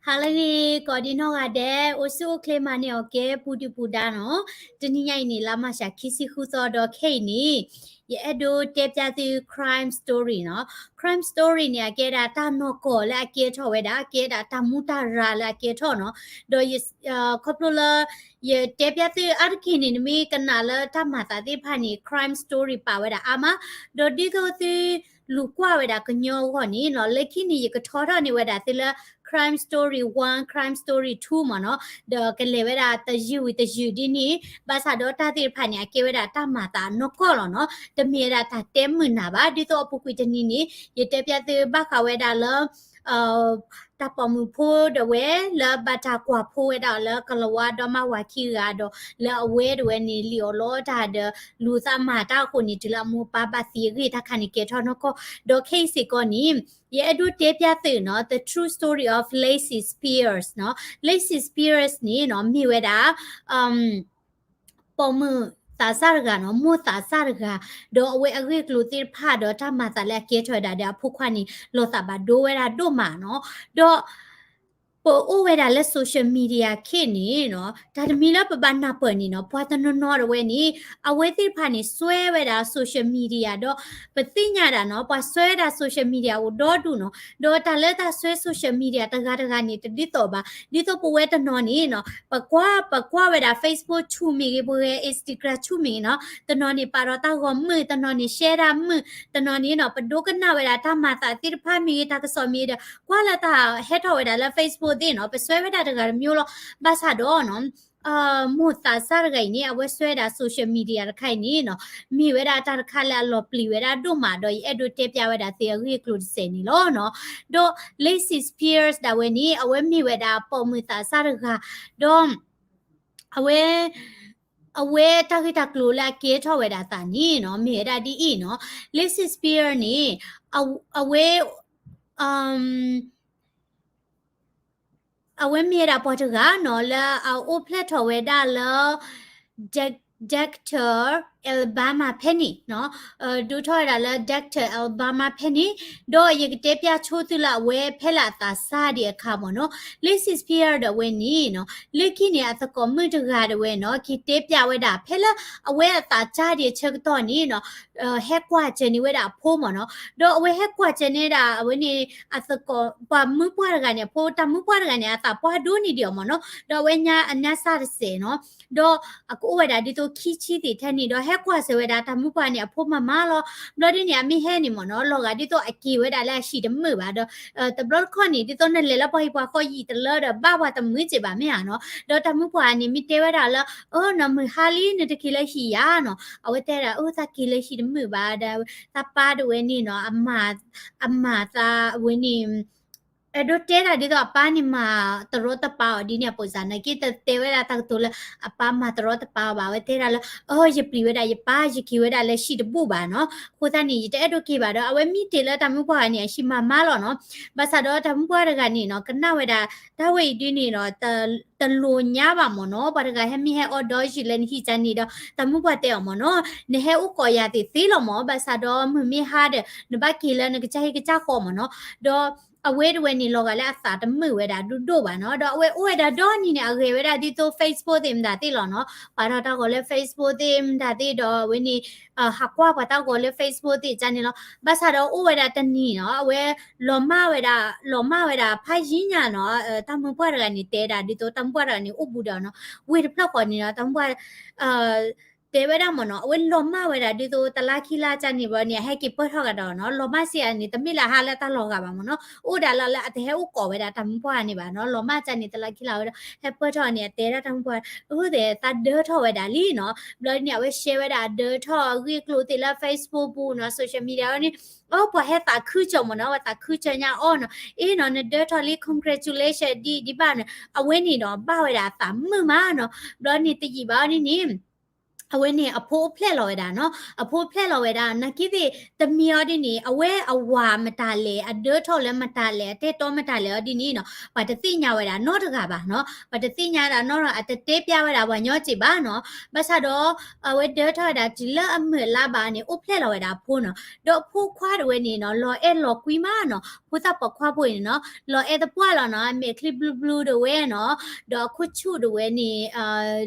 ဟါလၢအဂ့ၤ ကိးဒံနီၢ်ဂၤဒဲး အိၣ်ဆူၣ်အိၣ်ချ့မၤန့ၢ်အီၤကဲ ပူၤဒုၣ်ပူၤဒါနီၤ. တနံၤညါအံၤန့ၣ် လါမၢ်ၡး ခံဆံဃုသီ ဒီးခဲအံၤန့ၣ် ယအဲၣ်ဒိးတဲပျးသု crime story နီၤ. Crime story န့ၣ် အကဲဒၣ်တၢ်နီၢ်ကီၢ်လၢအကဲထီၣ်ဝဲဒၣ် အကဲဒၣ်တၢ်မူတၢ်ရၤလၢအကဲထီၣ်နီၤ. ဒီးယ ခီဖျိလၢ ယတဲပျးသုအါတက့ၢ်န့ၣ် နမ့ၢ်ကနၣ်လၢတၢ်မၤသးသ့ၣ်တဖၣ်န့ၣ် crime story ပာ်ဝဲဒၣ်အါမး, ဒီးဒ်သိးသုလူၤကွၢ်ဝဲဒၣ်ကညီအဂီၢ်န့ၣ်နီၤ, လၢခံန့ၣ် ယကထီထီၣ်န့ၢ်ဝဲဒၣ်သုလၢ crime story one, crime story two မ့ၢ်နီၤ, ဒီးကလဲၤဝဲဒၣ်တယုၢ်ဝံၤတယုၢ်ဒ်န့ၣ်, ဘၣ်ဆၣ်ဒီးတၢ်သ့ၣ်တဖၣ်န့ၣ် အကဲဝဲဒၣ်တၢ်မၤသးနီၢ်ကီၢ်လီၤနီၤ, တမ့ၢ်ဝဲဒၣ်တၢ်တဲမုာ်နၤဘၣ်, ဒ်သိးအပူၤကွံာ်တနံၤန့ၣ် ယတဲပျးသုဘၣ်ဃးဝဲဒၣ်လၢ တၢ်ပိာ်မုၣ်ဖိဒၣ်ဝဲ လၢဘၣ်တၢ်ကွၢ်ဖိဝဲဒၣ်လၢကလၤဝါဒီမါဝၤခံဂၤဒီး လၢအဝဲဒၣ်ဝဲန့ၣ် လံၣ်အီၣ်လီအီၣ်တၢ်ဒီး လူၤသးမၤတၢ်အဃိန့ၣ် တုၤလၢအမိၢ်အပၢ်ဘၣ်သံအဂ့ၢ် တၢ်ခါန့ၣ်ကဲထီၣ်နီၢ်ကီၢ်, ဒီးခဲအံၤစ့ၢ်ကီးန့ၣ် ယအဲၣ်ဒိးတဲပျးသုနီၤ The True Story of Lacey Spears နီၤ. Lacey Spears န့ၣ်နီၤ မ့ၢ်ဝဲဒၣ် ပိာ်မုၣ်သးစၢ်တဂၤနီၤ, မိၢ်သးစၢ်တဂၤ, ဒီးအဝဲအဂ့ၢ်အကျိၤသ့ၣ်တဖၣ်ဒီးတၢ်မၤသးလၢအကဲထီၣ်ဝဲဒၣ်ဒီးအဖိခွါန့ၣ် လီၤသးဘၣ်ဒိဝဲဒၣ်ဒိၣ်မးနီၤ, ဒီး ပအိၣ်ဝဲဒၣ်လၢ social media ခ့န့ၣ်နီၤ, တၢ်တမံၤလၢပဘၣ်နၢ်ပၢၢ်န့ၣ်နီၤ, ပှၤတနီၤနီၤဒၣ်ဝဲန့ၣ် အဝဲသ့ၣ်တဖၣ်န့ၣ် စွဲဝဲဒၣ် social media ဒီး ပသ့ၣ်ညါဒၣ်နီၤ, ပှၤစွဲဝဲဒၣ် social media အိၣ်ဒီဒူၣ်နီၤ, ဒီးတၢ်လၢတၢ်စွဲ social media တဂၤတဂၤန့ၣ် တဒ်သိးဘၣ်, ဒ်သိးပဝဲတနီၤန့ၣ်နီၤ, ပကွၢ် ပကွၢ်ဝဲဒၣ် Facebook ဆူၣ်မ့ၢ်ဂ့ၤ, ပဝဲ Instagram ဆူၣ်မ့ၢ်ဂ့ၤနီၤ, တနီၤန့ၣ် ပာ်ထီၣ်တၢ်ဂီၤမုၢ်, တနီၤန့ၣ် share တၢ်မုာ်, တနီၤန့ၣ်နီၤ, ပဒိကနၣ်ဝဲဒၣ်တၢ်မၤသးသ့ၣ်တဖၣ်မ့ၢ်ဂ့ၤ, တၢ်ကစီၣ်မ့ၢ်ဂ့ၤဒီး ကွၢ်လၢတၢ်ဟဲထီၣ်ဝဲဒၣ်လၢ Facebook သ့ၣ်နီၤ, ပစွဲဝဲဒၣ်တဂၤတမျိုးလီၤ, ဘၣ်ဆၣ်ဒီးနီၤ မိၢ်သးစၢ်တဂၤအံၤန့ၣ် အဝဲစွဲဝဲဒၣ် social media တခါအံၤန့ၣ်နီၤ, မ့ၢ်ဝဲဒၣ်တၢ်တခါလၢအလီၤပျံၤဝဲဒၣ်ဒိၣ်မးဒီး ယအဲၣ်ဒိးတဲပျးဝဲဒၣ်သုအဂ့ၢ်အကျိၤတစဲးန့ၣ်လီၤနီၤ. ဒီး Lacey Spears ဒၣ်ဝဲန့ၣ် အဝဲမ့ၢ်ဝဲဒၣ်ပိာ်မုၣ်သးစၢ်တဂၤ, ဒီး အဝဲ အဝဲတၢ်ဂ့ၢ်တၢ်ကျိၤလၢအကဲထီၣ်ဝဲဒၣ်အသးန့ၣ်နီၤ, မ့ၢ်ဝဲဒၣ်ဒ်အံၤနီၤ, Lacey Spears န့ၣ် အဝဲ အဝဲမ့ၢ်ဝဲဒၣ်ပှၤတဂၤနီၤ လၢအအိၣ်ဖျဲၣ်ထီၣ်ဝဲဒၣ်လၢ Decatur, Alabama ဖဲန့ၣ်နီၤ, ဒိၣ်ထီၣ်ဝဲဒၣ်လၢ Decatur, Alabama ဖဲန့ၣ်, ဒီးယကတဲပျးဆိသုလၢအဝဲဖဲလၢအသးစၢ်ဒံးအခါမ့ၢ်နီၤ, Lacey Spears ဒၣ်ဝဲန့ၣ်နီၤ, လၢခံန့ၣ် အသကိးမုၣ်တဂၤဒၣ်ဝဲနီၤ, က့ၤတဲပျးဝဲဒၣ် ဖဲလၢအဝဲအသးစၢ်ဒံးအဆၢကတီၢ်န့ၣ်နီၤ ဟဲကွၢ်စၢၤန့ၢ်ဝဲဒၣ်အဖိမ့ၢ်နီၤ, ဒီးအဝဲဟဲကွၢ်စၢၤန့ၢ်ဒၣ် အဝဲန့ၣ် အသကိး ပှၤမုၣ်ပှၢ်တဂၤန့ၣ် အဖိ တၢ်မုၣ်ပှၢ်တဂၤန့ၣ် အသးပှၢ်ဒိၣ်န့ၢ်ဒံးအီၤမ့ၢ်နီၤ, ဒီးအဝဲညါအညါစၢ်တစဲးနီၤ, ဒီးအကအိၣ်ဝဲဒၣ်ဒ်သိးခံဆံသ့ၣ်ထဲန့ၣ် ဒီးဟဲကွၢ်စၢၤဝဲဒၣ်တၢ်မုၣ်ပှၢ်န့ၣ် အဖိမၤမါလီၤ, ဘျီဒ်န့ၣ် အမ့ၢ်ဟဲန့ၣ်မ့ၢ်နီၤ လီၤဂာ်ဒ်သိးအက့ၤဝဲဒၣ်လၢအဟံၣ်တမုာ်ဘၣ်ဒီး တဘျီတခီၣ်န့ၣ် ဒ်သိးနလဲၤလၢပှၤဟံၣ်ပှၤဃီယံာ်တလၢဒီး ဘၣ်ပှၤတမုာ်စ့ၢ်ဘၣ်မ့ၢ်ဧါနီၤ, ဒီးတၢ်မုၣ်ပှၢ်န့ၣ် မ့ၢ်တဲဝဲဒၣ်လၢ အၢ နီၢ်မုၢ်ဟါလံ နတက့ၤလၢဟံၣ်ယၤနီၤ, အဝဲတဲဒၣ် အၢ သးက့ၤလၢဟံၣ်တမုာ်ဘၣ်ဒီး သးပၢ်တဝဲန့ၣ်နီၤ အမၤသးဝဲန့ၣ် အဲၣ်ဒိးတဲဒၣ်ဒ်သိးအပၢ်န့ၣ်မၤတရီတပါအီၤဒ်န့ၣ်အပူၤစ့ၢ်နီၤ, က့ၤတတဲဝဲဒၣ်တၢ်ကတိၤလၢ အပၢ်မၤတရီတပါအီၤဘၣ်, အဝဲတဲဒၣ်လၢ အၢ ယပျံၤဝဲဒၣ်ယပၢ် ယက့ၤဝဲဒၣ်လၢဟံၣ်တဘူၣ်ဘၣ်နီၤ, အဃိသတးန့ၣ် ယတအဲၣ်ဒိးက့ၤဘၣ်ဒီး အဝဲမ့ၢ်တ့ၢ်လၢတၢ်မုၣ်ပှၢ်ဂၤန့ၣ် အဟံၣ်မၤမါလီၤနီၤ, ဘၣ်ဆၣ်ဒီးတၢ်မုၣ်ပှၢ်တဂၤန့ၣ်နီၤ ကနၣ်ဝဲဒၣ် တၢ်ဝဲအံၤဒ်န့ၣ်ဒီး တလိၤညါဘၣ်မ့ၢ်နီၤ, ပှၤတဂၤဟဲမ့ၢ်ဟဲအီၣ်ဒီးယုၢ်လၢနဟံၣ်ကန့ၣ်ဒီး တၢ်မုၣ်ပှၢ်တဲအီၤမ့ၢ်နီၤ, နဟဲအိၣ်ကိးယၤသ့ၣ်သ့လီၤမ့ၢ်, ဘၣ်ဆၣ်ဒီးမုၢ်မ့ၢ်ဟါဒီး နဘၣ်က့ၤလၢနကစၢ်ဟံၣ်ကစၢ်ဃီမ့ၢ်နီၤ, ဒီးအဝဲတဝဲန့ၣ် လီၤဂာ်လၢအသးတမုာ်ဝဲဒၣ်ဒိၣ်ဒိၣ်ဘၣ်နီၤ, ဒီးအဝဲအိၣ်ဝဲဒၣ်ဒီနံၤန့ၣ် အဂဲၤဝဲဒၣ်ဒ်သိး Facebook သ့ၣ်မတၤသ့ၣ်လီၤနီၤ, ပာ်ထီၣ်တၢ်ဂီၤလၢ Facebook သ့ၣ်မတၤသ့ၣ်ဒီး အဝဲန့ၣ် ဟးကွၢ်ပှၤတၢ်ဂီၤလၢ Facebook သ့ၣ်ကန့ၣ်လီၤ, ဘၣ်ဆၣ်ဒီးအိၣ်ဝဲဒၣ်တနံၤနီၤ အဝဲ လီၤမၢ်ဝဲဒၣ် လီၤမၢ်ဝဲဒၣ်ဖးယံၤညါနီၤ, တၢ်မုၣ်ပှၢ်တဂၤန့ၣ် တဲဒၣ်ဒ်သိး တၢ်မုၣ်ပှၢ်တဂၤန့ၣ် အိၣ်ဘူးဒီးနီၤ, ဝ့ၢ်တဖျၢၣ်ဃီန့ၣ်နီၤ, တၢ်မုၣ်ပှၢ် တဲဝဲဒၣ်မ့ၢ်နီၤ, အဝဲလီၤမၢ်ဝဲဒၣ်ဒ်သိး တလါခံလါကန့ၣ်ဘၣ်န့ၣ် အဟဲက့ၤပၢၢ်ထီၣ်ကဒီးနီၤ, လီၤမၢ်စ့ၢ်ကီးန့ၣ် တမ့ၢ်လၢဟါလၢတၢ်လီၤဂာ်ဘၣ်မ့ၢ်နီၤ, အိၣ်ဒၣ်လၢ လၢအတဟဲအိၣ်ကိးဝဲဒၣ်တၢ်မုၣ်ပှၢ်န့ၣ်ဘၣ်နီၤ, လီၤမၢ်ကန့ၣ် တလါခံလါဝဲဒီး ဟဲပၢၢ်ထီၣ်န့ၣ် အတဲဒၣ်တၢ်မုၣ်ပှၢ် အၢ သဲးသးဒၢထီၣ်ဝဲဒၣ်လံနီၤ, ဘျီန့ၣ် အဝဲ share ဝဲဒၣ်အဒၢထီၣ်အဂ့ၢ်အကျိၤသ့ၣ်လၢ Facebook ပူၤနီၤ, social media ဝဲန့ၣ် အၢ ပှၤဟဲသးခုကၠီမ့ၢ်နီၤ, ပှၤသးခုကၠီညါအီၤနီၤ, အ့နီၤ နဒၢထီၣ်လံ congratulation ဒ်ဒ်ဘၣ်န့ၣ် အဝဲန့ၣ်ဒီး ဘၣ်ဝဲဒၣ်အသးမုာ်မးနီၤ, ဘျီန့ၣ်တယံာ်ဘၣ်အီၤန့ၣ်န့ၣ် အဝဲန့ၣ် အဖိအိၣ်ဖျဲၣ်လီၤဝဲဒၣ်နီၤ, အဖိအိၣ်ဖျဲၣ်လီၤဝဲဒၣ် နာ်က့သ့ၣ် တမံၤအီၤဒ်န့ၣ် အဝဲအဝၤမတၤလဲၣ် အဒၢထီၣ်လၢမတၤလဲၣ် အတဲတီမတၤလဲၣ်အီၤဒ်န့ၣ်နီၤ ပှၤတသ့ၣ်ညါဝဲဒၣ်နီတဂၤဘၣ်နီၤ, ပှၤတသ့ၣ်ညါဒၣ်နီတဂၤ အတတဲပျါဝဲဒၣ်ပှၤညီစ့ၢ်ဘၣ်နီၤ, ဘၣ်ဆၣ်ဒီး အဝဲဒၢထီၣ်ဝဲဒၣ်တုၤလၢအမုာ်အလါဘၣ်န့ၣ် အိၣ်ဖျဲၣ်လီၤဝဲဒၣ်အဖိနီၤ, ဒီးအဖိခွါတဝဲန့ၣ်နီၤ လီၤအဲၣ်လီၤကွံမးနီၤ, ဖိသၣ်ပိာ်ခွါဖိအံၤန့ၣ်နီၤ လီၤအဲၣ်သပှၢ်လီၤနီၤ, အမဲာ်ချံဘျုးဘျုးတဝဲနီၤ, ဒီးအခိၣ်ဆူၣ်တဝဲန့ၣ်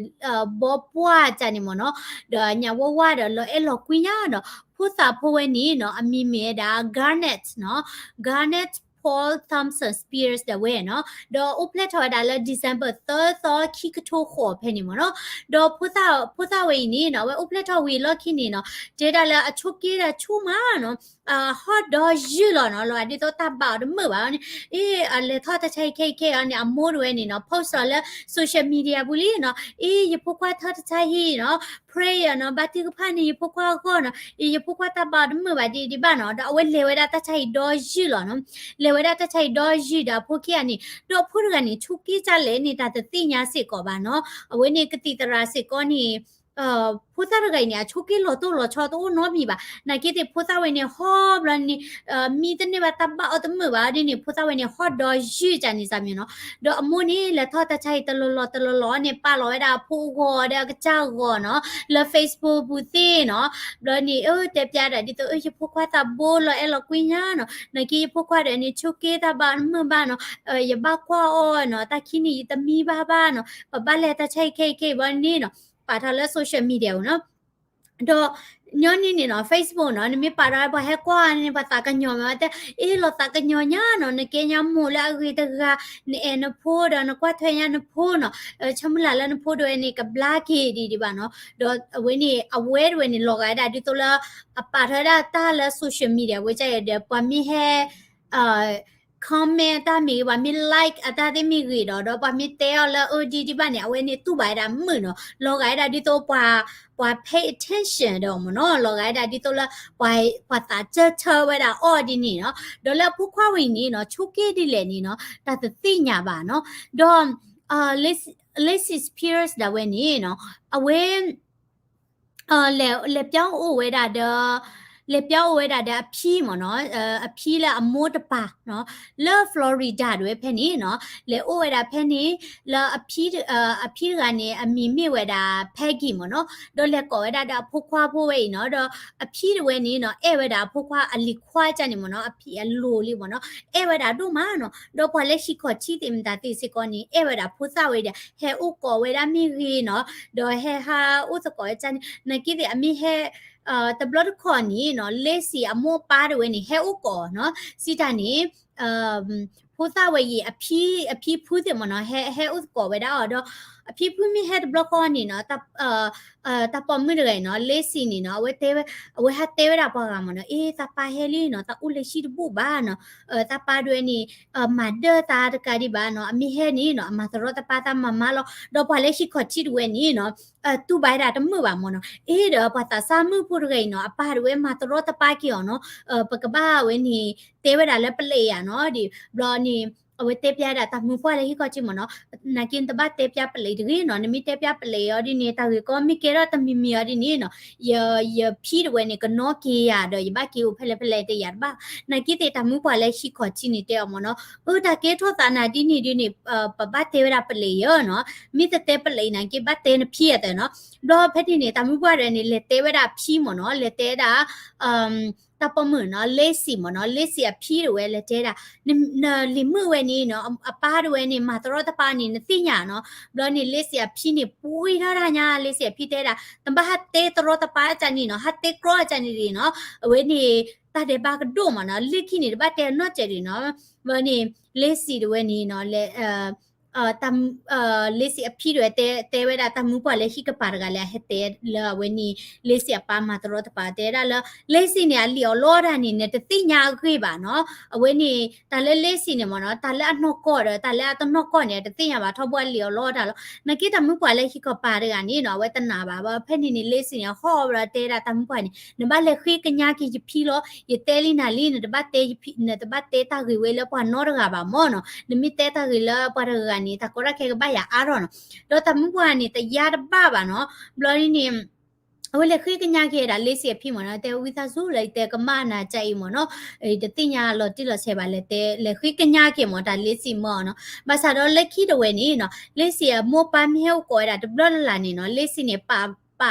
ဘီပှၢ်ကန့ၣ်မ့ၢ်နီၤ, ဒီးညၣ်ဝါဝါဒီးလီၤအဲၣ်လီၤကွံညါဒီး ဖိသၣ်ဖိဝဲန့ၣ်နီၤ အမံၤမ့ၢ်ဝဲဒၣ် Garnet နီၤ, Garnet Paul Thompson Spears ဒၣ်ဝဲနီၤ, ဒီးအိၣ်ဖျဲၣ်ထီၣ်ဝဲဒၣ်လၢ December သၢသီ ခံကထိဃိးဖဲန့ၣ်မ့ၢ်နီၤ, ဒီးဖိသၣ် ဖိသၣ်ဝဲအံၤန့ၣ်နီၤ အဝဲအိၣ်ဖျဲၣ်ထီၣ်ဝံၤအလီၢ်ခံန့ၣ်နီၤ တဲဒၣ်လၢအဆိးက့ဒၣ်ဆူၣ်မးနီၤ ဟီၣ်ဒီယုၢ်လီၤနီၤ, လီၤဒ်သိးတၢ်ဘၣ်အီၤတမုာ်ဘၣ်န့ၣ်, အ့ အလဲၤထီၣ်တၢ်ဆါဟံၣ်ခဲအံၤခဲအံၤအီၤန့ၣ် အမိၢ်တဝဲန့ၣ်နီၤ post အီၤလၢ social media ပူၤလံနီၤ, အ့ ယဖိခွါထီၣ်တၢ်ဆါဟံၣ်နီၤ prayer နီၤ ဘါထုကဖၣ်န့ၢ်ယဖိခွါအဂီၢ်နီၤ, အ့ ယဖိခွါတၢ်ဘၣ်အီၤတမုာ်ဘၣ်ဒံးဒံးဘၣ်နီၤ, ဒီးအဝဲလဲၤဝဲဒၣ်တၢ်ဆါဟံၣ်ဒီယုၢ်လီၤနီၤ, လဲၤဝဲဒၣ်တၢ်ဆါဟံၣ်ဒီယုၢ်ဒီးအဖိခံဂၤန့ၣ် ဒီးအဖိတဂၤန့ၣ် ဆိးက့ဒ်လဲၣ်န့ၣ် တၢ်တသ့ၣ်ညါစ့ၢ်ကီးဘၣ်နီၤ, အဝဲန့ၣ်ကသံၣ်သရၣ်စ့ၢ်ကီးန့ၣ် ဖိသၣ်တဂၤအံၤန့ၣ် အဆိးက့လီၤတိၢ်လီၤဆီတအိၣ်နီတမံၤဘၣ်. နာ်က့သ့ၣ်ဖိသၣ်ဝဲန့ၣ် ဟီၣ်ဘျီန့ၣ် မံတန့ၢ်ဘၣ် တၢ်ဘၣ်အီၤတမုာ်ဘၣ်ဒ်န့ၣ် ဖိသၣ်ဝဲန့ၣ် ဟီၣ်ဒီယုၢ်ကန့ၣ်စ့ၢ်မ့ၢ်နီၤ. ဒီးအမိၢ်န့ၣ် လဲၤထီၣ်တၢ်ဆါဟံၣ်တလီၢ်လီၢ်တလီၢ်လီၢ်န့ၣ် ပာ်လီၤဝဲဒၣ်အဖိအဂီၤဒီးအကစၢ်အဂီၤနီၤ လၢ Facebook ပူၤသ့ၣ်နီၤ. ဘျီန့ၣ် အၢ တဲပျါဒၣ်ဒ်သိး အၢ ယဖိခွါသးဘိလီၤအဲၣ်လီၤကွံညါနီၤ. နာ်က့ယဖိခွါဒီးန့ၣ် ဆိးက့တၢ်ဘၣ်အီၤတမုာ်ဘၣ်နီၤ. ယဘၣ်ကွၢ်အီၤနီၤ တၢ်ခံန့ၣ် ယတမံဘၣ်ဘၣ်နီၤ. ပဘၣ်လဲၤတၢ်ဆါဟံၣ်ခဲအံၤခဲအံၤဘျီန့ၣ်နီၤ ပာ်ထီၣ်လၢ social media နီၤ. ဒီးညီနုၢ်န့ၣ်နီၤ Facebook နီၤ နမ့ၢ်ပာ်ထီၣ်ပှၤဟဲကွၢ်န့ၣ် ပှၤသးကညီၤမ့ၢ်ဝဲတဲ အ့ လီၤသးကညီၤညါနီၤ နကဲညါမိၢ်လၢအဂ့ၤတဂၤ နအဲၣ်နဖိဒီးနကွၢ်ထွဲညါနဖိနီၤ ဆၢမုၢ်လၢ်လၢနဖိဒၣ်ဝဲန့ၣ် ကဘျါက့ၤဒံးဒံးဘၣ်နီၤ. ဒီးအဝဲန့ၣ် အဝဲဒၣ်ဝဲန့ၣ် လီၤဂာ်ဝဲဒၣ်ဒ်သိးလၢ အပာ်ထီၣ်ဝဲဒၣ်တၢ်လၢ social media ဝဲဒ်အံၤဒီး ပှၤမ့ၢ်ဟဲ comment တၢ်မ့ၢ်ဂ့ၤ ပှၤမ့ၢ် like အတၢ်သ့ၣ်မ့ၢ်ဂ့ၤဒီး ဒီးပှၤမ့ၢ်တဲအီၤလၢအၢဒ်ဒံးဘၣ်န့ၣ် အဝဲန့ၣ်တူၢ်ဘၣ်ဝဲဒၣ်မုာ်နီၤ. လီၤဂာ်ဝဲဒၣ်ဒ်သိးပှၤ ပှၤ pay attention ဒီးမ့ၢ်နီၤ လီၤဂာ်ဝဲဒၣ်ဒ်သိးလၢ ပှၤ ပှၤသးစၢထၢဝဲဒၣ်အီၤဒ်န့ၣ်နီၤ. ဒီးလၢအဖိခွါဝဲအံၤန့ၣ်နီၤ ဆိးက့ဒ်လဲၣ်န့ၣ်နီၤ တၢ်တသ့ၣ်ညါဘၣ်နီၤ. ဒီး Lacey Spears ဒၣ်ဝဲန့ၣ်နီၤ အဝဲ လဲၤ လဲၤပျီအိၣ်ဝဲဒၣ်ဒီး လဲၤပျီအိၣ်ဝဲဒၣ်ဒီးအဖံမ့ၢ်နီၤ အဖံလၢအမိၢ်တပၤနီၤ လၢ Florida ဒၣ်ဝဲဖဲန့ၣ်နီၤ လဲၤအိၣ်ဝဲဒၣ်ဖဲန့ၣ် လၢအဖံ အဖံတဂၤန့ၣ် အမံၤမ့ၢ်ဝဲဒၣ် Peggy မ့ၢ်နီၤ ဒီးလဲၤကိးဝဲဒၣ်ဒီးအဖိခွါဖိဝဲအံၤနီၤ ဒီးအဖံတဝဲန့ၣ်နီၤ အဲၣ်ဝဲဒၣ်အဖိခွါ အလံၤခွါကန့ၣ်မ့ၢ်နီၤ အဖံအလိၤလံမ့ၢ်နီၤ အဲၣ်ဝဲဒၣ်ဒိၣ်မးနီၤ ဒီးပှၤလၢဟံၣ်ခီၣ်ထံးသ့ၣ်မတၤသ့ၣ်စ့ၢ်ကီးန့ၣ် အဲၣ်ဝဲဒၣ်ဖိသၣ်ဝဲဒၣ် ဟဲအိၣ်ကိးဝဲဒၣ်မ့ၢ်ဂ့ၤနီၤ ဒီးဟဲဟးအိၣ်သကိးဝဲဒၣ်န့ၣ် နာ်က့သ့ၣ်အမ့ၢ်ဟဲ တဘျီတခီၣ်န့ၣ်နီၤ Lacey အမိၢ်အပၢ်တဝဲန့ၣ် ဟဲအိၣ်ကိးနီၤ စံးတၢ်န့ၣ် ဖိသၣ်ဝဲအံၤ အဖံ အဖံဖုသ့ၣ်မ့ၢ်နီၤ ဟဲ ဟဲအိၣ်သကိးဝဲဒၣ်အီၤဒီး အဖံဖုမ့ၢ်ဟဲတဘျီဃီန့ၣ်နီၤ တၢ်ပိာ်မုၣ်တဂၤအံၤနီၤ Lacey န့ၣ်နီၤ အဝဲတဲဝဲ အဝဲဟးတဲဝဲဒၣ်ပှၤဂၤမ့ၢ်နီၤ အ့ သးပၢ်ဟဲလံနီၤ သးအိၣ်လၢဟံၣ်တဘူၣ်ဘၣ်နီၤ သးပၢ်တဝဲန့ၣ် မၤဒၢၣ်သးတကးဒံးဘၣ်နီၤ အမ့ၢ်ဟဲန့ၣ်နီၤ အမၤသရီသပါသးမၤမါလီၤ ဒီးပှၤလၢဟံၣ်ခီၣ်ထံးတဝဲန့ၣ်နီၤ တူၢ်ဘၣ်ဝဲဒၣ်တမုာ်ဘၣ်မ့ၢ်နီၤ အ့ဒီးပှၤသးစၢ်မုၣ်ဖိတဂၤအံၤနီၤ အပၢ်တဝဲမၤသရီသပါက့ၤအီၤနီၤ ပကဘၣ်ဝဲန့ၣ် တဲဝဲဒၣ်လၢပလံးယၤနီၤ ဒ်ဘျီန့ၣ် အဝဲတဲပျါဒၣ်တၢ်မုၢ်ပှၢ်လၢဟံၣ်ခီၣ်ထံးမ့ၢ်နီၤ နာ်က့နတဘၣ်တဲပျါပလံးတဂ့ၤနီၤ နမ့ၢ်တဲပျါပလံးအီၤဒ်န့ၣ် တၢ်ဂ့ၢ်ကီမ့ၢ်ကဲထီၣ်တမံၤမံၤအီၤဒ်န့ၣ်နီၤ ယ ယဖံတဝဲန့ၣ် ကနီၣ်က့ၤယၤဒီး ယဘၣ်က့ၤအိၣ်ဖဲလဲၣ်ဖဲလဲၣ်တယာ်တဘၣ် နာ်က့သ့ၣ်တၢ်မုၢ်ပှၢ်လၢဟံၣ်ခီၣ်ထံးန့ၣ်တဲအီၤမ့ၢ်နီၤ အၢ တၢ်ကဲထီၣ်သးနၤဒ်န့ၣ်ဒ်န့ၣ် ပဘၣ်တဲဝဲဒၣ်ပလံးယၤနီၤ မ့ၢ်တတဲပလံးနာ်က့ဘၣ်တဲနဖံအသးနီၤ ဘျီဖဲန့ၣ်န့ၣ် တၢ်မုၢ်ပှၢ်တဝဲန့ၣ် လဲၤတဲဝဲဒၣ်အဖံမ့ၢ်နီၤ လဲၤတဲဒၣ် တၢ်ပိာ်မုၣ်နီၤ Lacey မ့ၢ်နီၤ Lacey အဖံတဝဲလဲၤတဲဒၣ် နလံၤမုၣ်ဝဲန့ၣ်နီၤ အပၢ်တဝဲန့ၣ် မၤတရီတပါန့ၣ် နသ့ၣ်ညါနီၤ ဘျီန့ၣ် Lacey အဖံန့ၣ် ပှ့ၤထီၣ်တၢ်ညါ Lacey အဖံတဲဒၣ် နဘၣ်ဟးတဲတရီတပါအကန့ၣ်နီၤ ဟးတဲကြီအကန့ၣ်နီၤ အဝဲန့ၣ် တၢ်ဒဲးဘးကဒိၣ်မ့ၢ်နီၤ လၢခံန့ၣ် တဘၣ်တဲအနီၢ်စဲးဒံးနီၤ ဘျီန့ၣ် Lacey တဝဲန့ၣ်နီၤ လဲၤ Lacey အဖံတဝဲတဲ တဲဝဲဒၣ်တၢ်မုၢ်ပှၢ်လၢဟံၣ်ကပၤတဂၤလၢအဟဲတဲ လၢအဝဲန့ၣ် Lacey အပၢ်မၤတရီတပါတဲဒၣ်လၢ Lacey န့ၣ် အလံၣ်အီၣ်လီတၢ်န့ၣ် နတသ့ၣ်ညါအဂ့ၢ်ဘၣ်နီၤ အဝဲန့ၣ် တၢ်လၢ Lacey န့ၣ်မ့ၢ်နီၤ တၢ်လၢအနီၢ်ကီၢ်ဒီး တၢ်လၢအတနီၢ်ကီၢ်န့ၣ် အတသ့ၣ်ညါဘၣ်ထီဘိအလံၣ်အီၣ်လီတၢ်လီၤ နာ်က့တၢ်မုၢ်ပှၢ်လၢဟံၣ်ကပၤတဂၤန့ၣ်နီၤ အဝဲတနာ်ဘၣ်ဘၣ် ဖဲန့ၣ်န့ၣ် Lacey န့ၣ် ဟီၣ်ဝဲဒၣ်တဲဒၣ်တၢ်မုၢ်ပှၢ်န့ၣ် နဘၣ်လဲၤဃ့ကညါက့ၤယဖံလီၤ ယတဲလံနၤလံ နတဘၣ်တဲယဖံ နတဘၣ်တဲတၢ်ဂ့ၢ်ဝဲလၢပှၤနီတဂၤဘၣ်မ့ၢ်နီၤ နမ့ၢ်တဲတၢ်ဂ့ၢ်လၢပှၤတဂၤန့ၣ် တၢ်ကီတၢ်ခဲကဘၣ်ယၤအါထီၣ်နီၤ ဒီးတၢ်မုၢ်ပှၢ်န့ၣ် တယါတဘၣ်ဘၣ်နီၤ ဘျီန့ၣ် အဝဲလဲၤဃ့ကညးက့ၤဒၣ် Lacey အဖံမ့ၢ်နီၤ, တဲဝံသးစူၤလၢယတဲကမၣ်နၤကအံၤမ့ၢ်နီၤ, တသ့ၣ်ညါလီၤတံၢ်လီၤဆဲးဘၣ် လဲၤတဲ လဲၤဃ့ကညးက့ၤမ့ၢ်တၢ် Lacey မၢ်နီၤ. ဘၣ်ဆၣ်ဒီးလၢခံတဝဲန့ၣ်နီၤ Lacey အမိၢ်ပၢ်မ့ၢ်ဟဲအိၣ်ကိးဝဲဒၣ်တဘျီလၢ်လၢ်န့ၣ်နီၤ Lacey န့ၣ် ပာ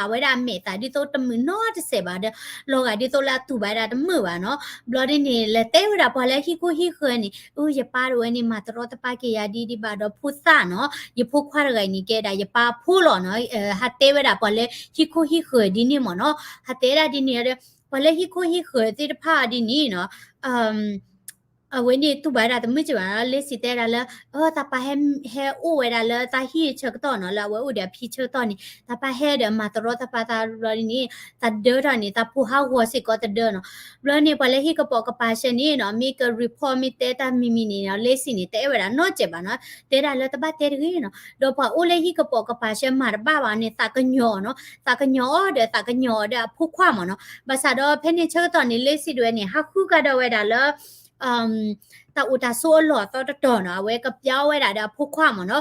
်ဝဲဒၣ်အမဲာ်သးဒ်သိးတမုာ်နီတစဲးဘၣ်ဒီး လီၤဂာ်ဒ်သိးလၢအတူၢ်ဘၣ်ဝဲဒၣ်တမုာ်ဘၣ်နီၤ. ဘျီဒ်န့ၣ် လဲၤတဲဝဲဒၣ်ပှၤလၢဟံၣ်ခိၣ်ဟံၣ်ဃၢၤန့ၣ် အၢ ယပၢ်တဝဲန့ၣ် မၤတရီတပါက့ၤယၤဒ်ဒ်ဘၣ်ဒီးဖိသၣ်နီၤ, ယဖိခွါတဂၤအံၤန့ၣ် ကဲဒၣ်ယပၢ်အဖိလီၤနီၤ, ဟးတဲဝဲဒၣ်ပှၤလၢဟံၣ်ခိၣ်ဟံၣ်ဃၢၤဒ်န့ၣ်မ့ၢ်နီၤ, ဟးတဲဒၣ်ဒ်န့ၣ်ဒီး ပှၤလၢဟံၣ်ခိၣ်ဟံၣ်ဃၢၤသ့ၣ်တဖၣ်ဒ်န့ၣ်နီၤ အဝဲန့ၣ်တူၢ်ဘၣ်ဝဲဒၣ်တမုာ်က့ၤဘၣ်နီၤ, Lacey တဲဒၣ်လၢ အၢ သးပၢ်ဟဲ ဟဲအိၣ်ဝဲဒၣ်လၢသးဟံၣ်ဆၢကတီၢ်နီၤ, လၢအဝဲအိၣ်ဒီးအဖံဆၢကတီၢ်န့ၣ် သးပၢ်ဟဲဒီးမၤတရီတပါသးဘျီဒ်န့ၣ် သးဒၢထီၣ်န့ၣ် သးဖိဟးဂီၤစ့ၢ်ကီးတဒၢနီၤ. ဘျီန့ၣ် ပှၤလၢဟံၣ်ကပိာ်ကပၤဆၢန့ၣ်နီၤ မ့ၢ်က report မ့ၢ်တဲတၢ်မံၤမံၤန့ၣ်နီၤ Lacey န့ၣ် တအဲၣ်ဝဲဒၣ်နီတစဲးဘၣ်နီၤ, တဲဒၣ်လၢတဘၣ်တဲတဂ့ၤနီၤ. ဒီးပှၤအိၣ်လၢဟံၣ်ကပိာ်ကပၤဆၢမၤတဘၣ်ဘၣ်န့ၣ် သးကညီၤနီၤ, သးကညီၤအီၤဒီးသးကညီၤအီၤဒီးအဖိခွါမ့ၢ်နီၤ. ဘၣ်ဆၣ်ဒီးဖဲန့ၣ်ဆၢကတီၢ်န့ၣ် Lacey တဝဲန့ၣ် ဟးဃုကဒီးဝဲဒၣ်လၢ တၢ်အိၣ်တၢ်ဆိးအလီၢ်အသီတတီၤနီၤ, အဝဲကပျၢ်ဝဲဒၣ်ဒီးအဖိခွါမ့ၢ်နီၤ,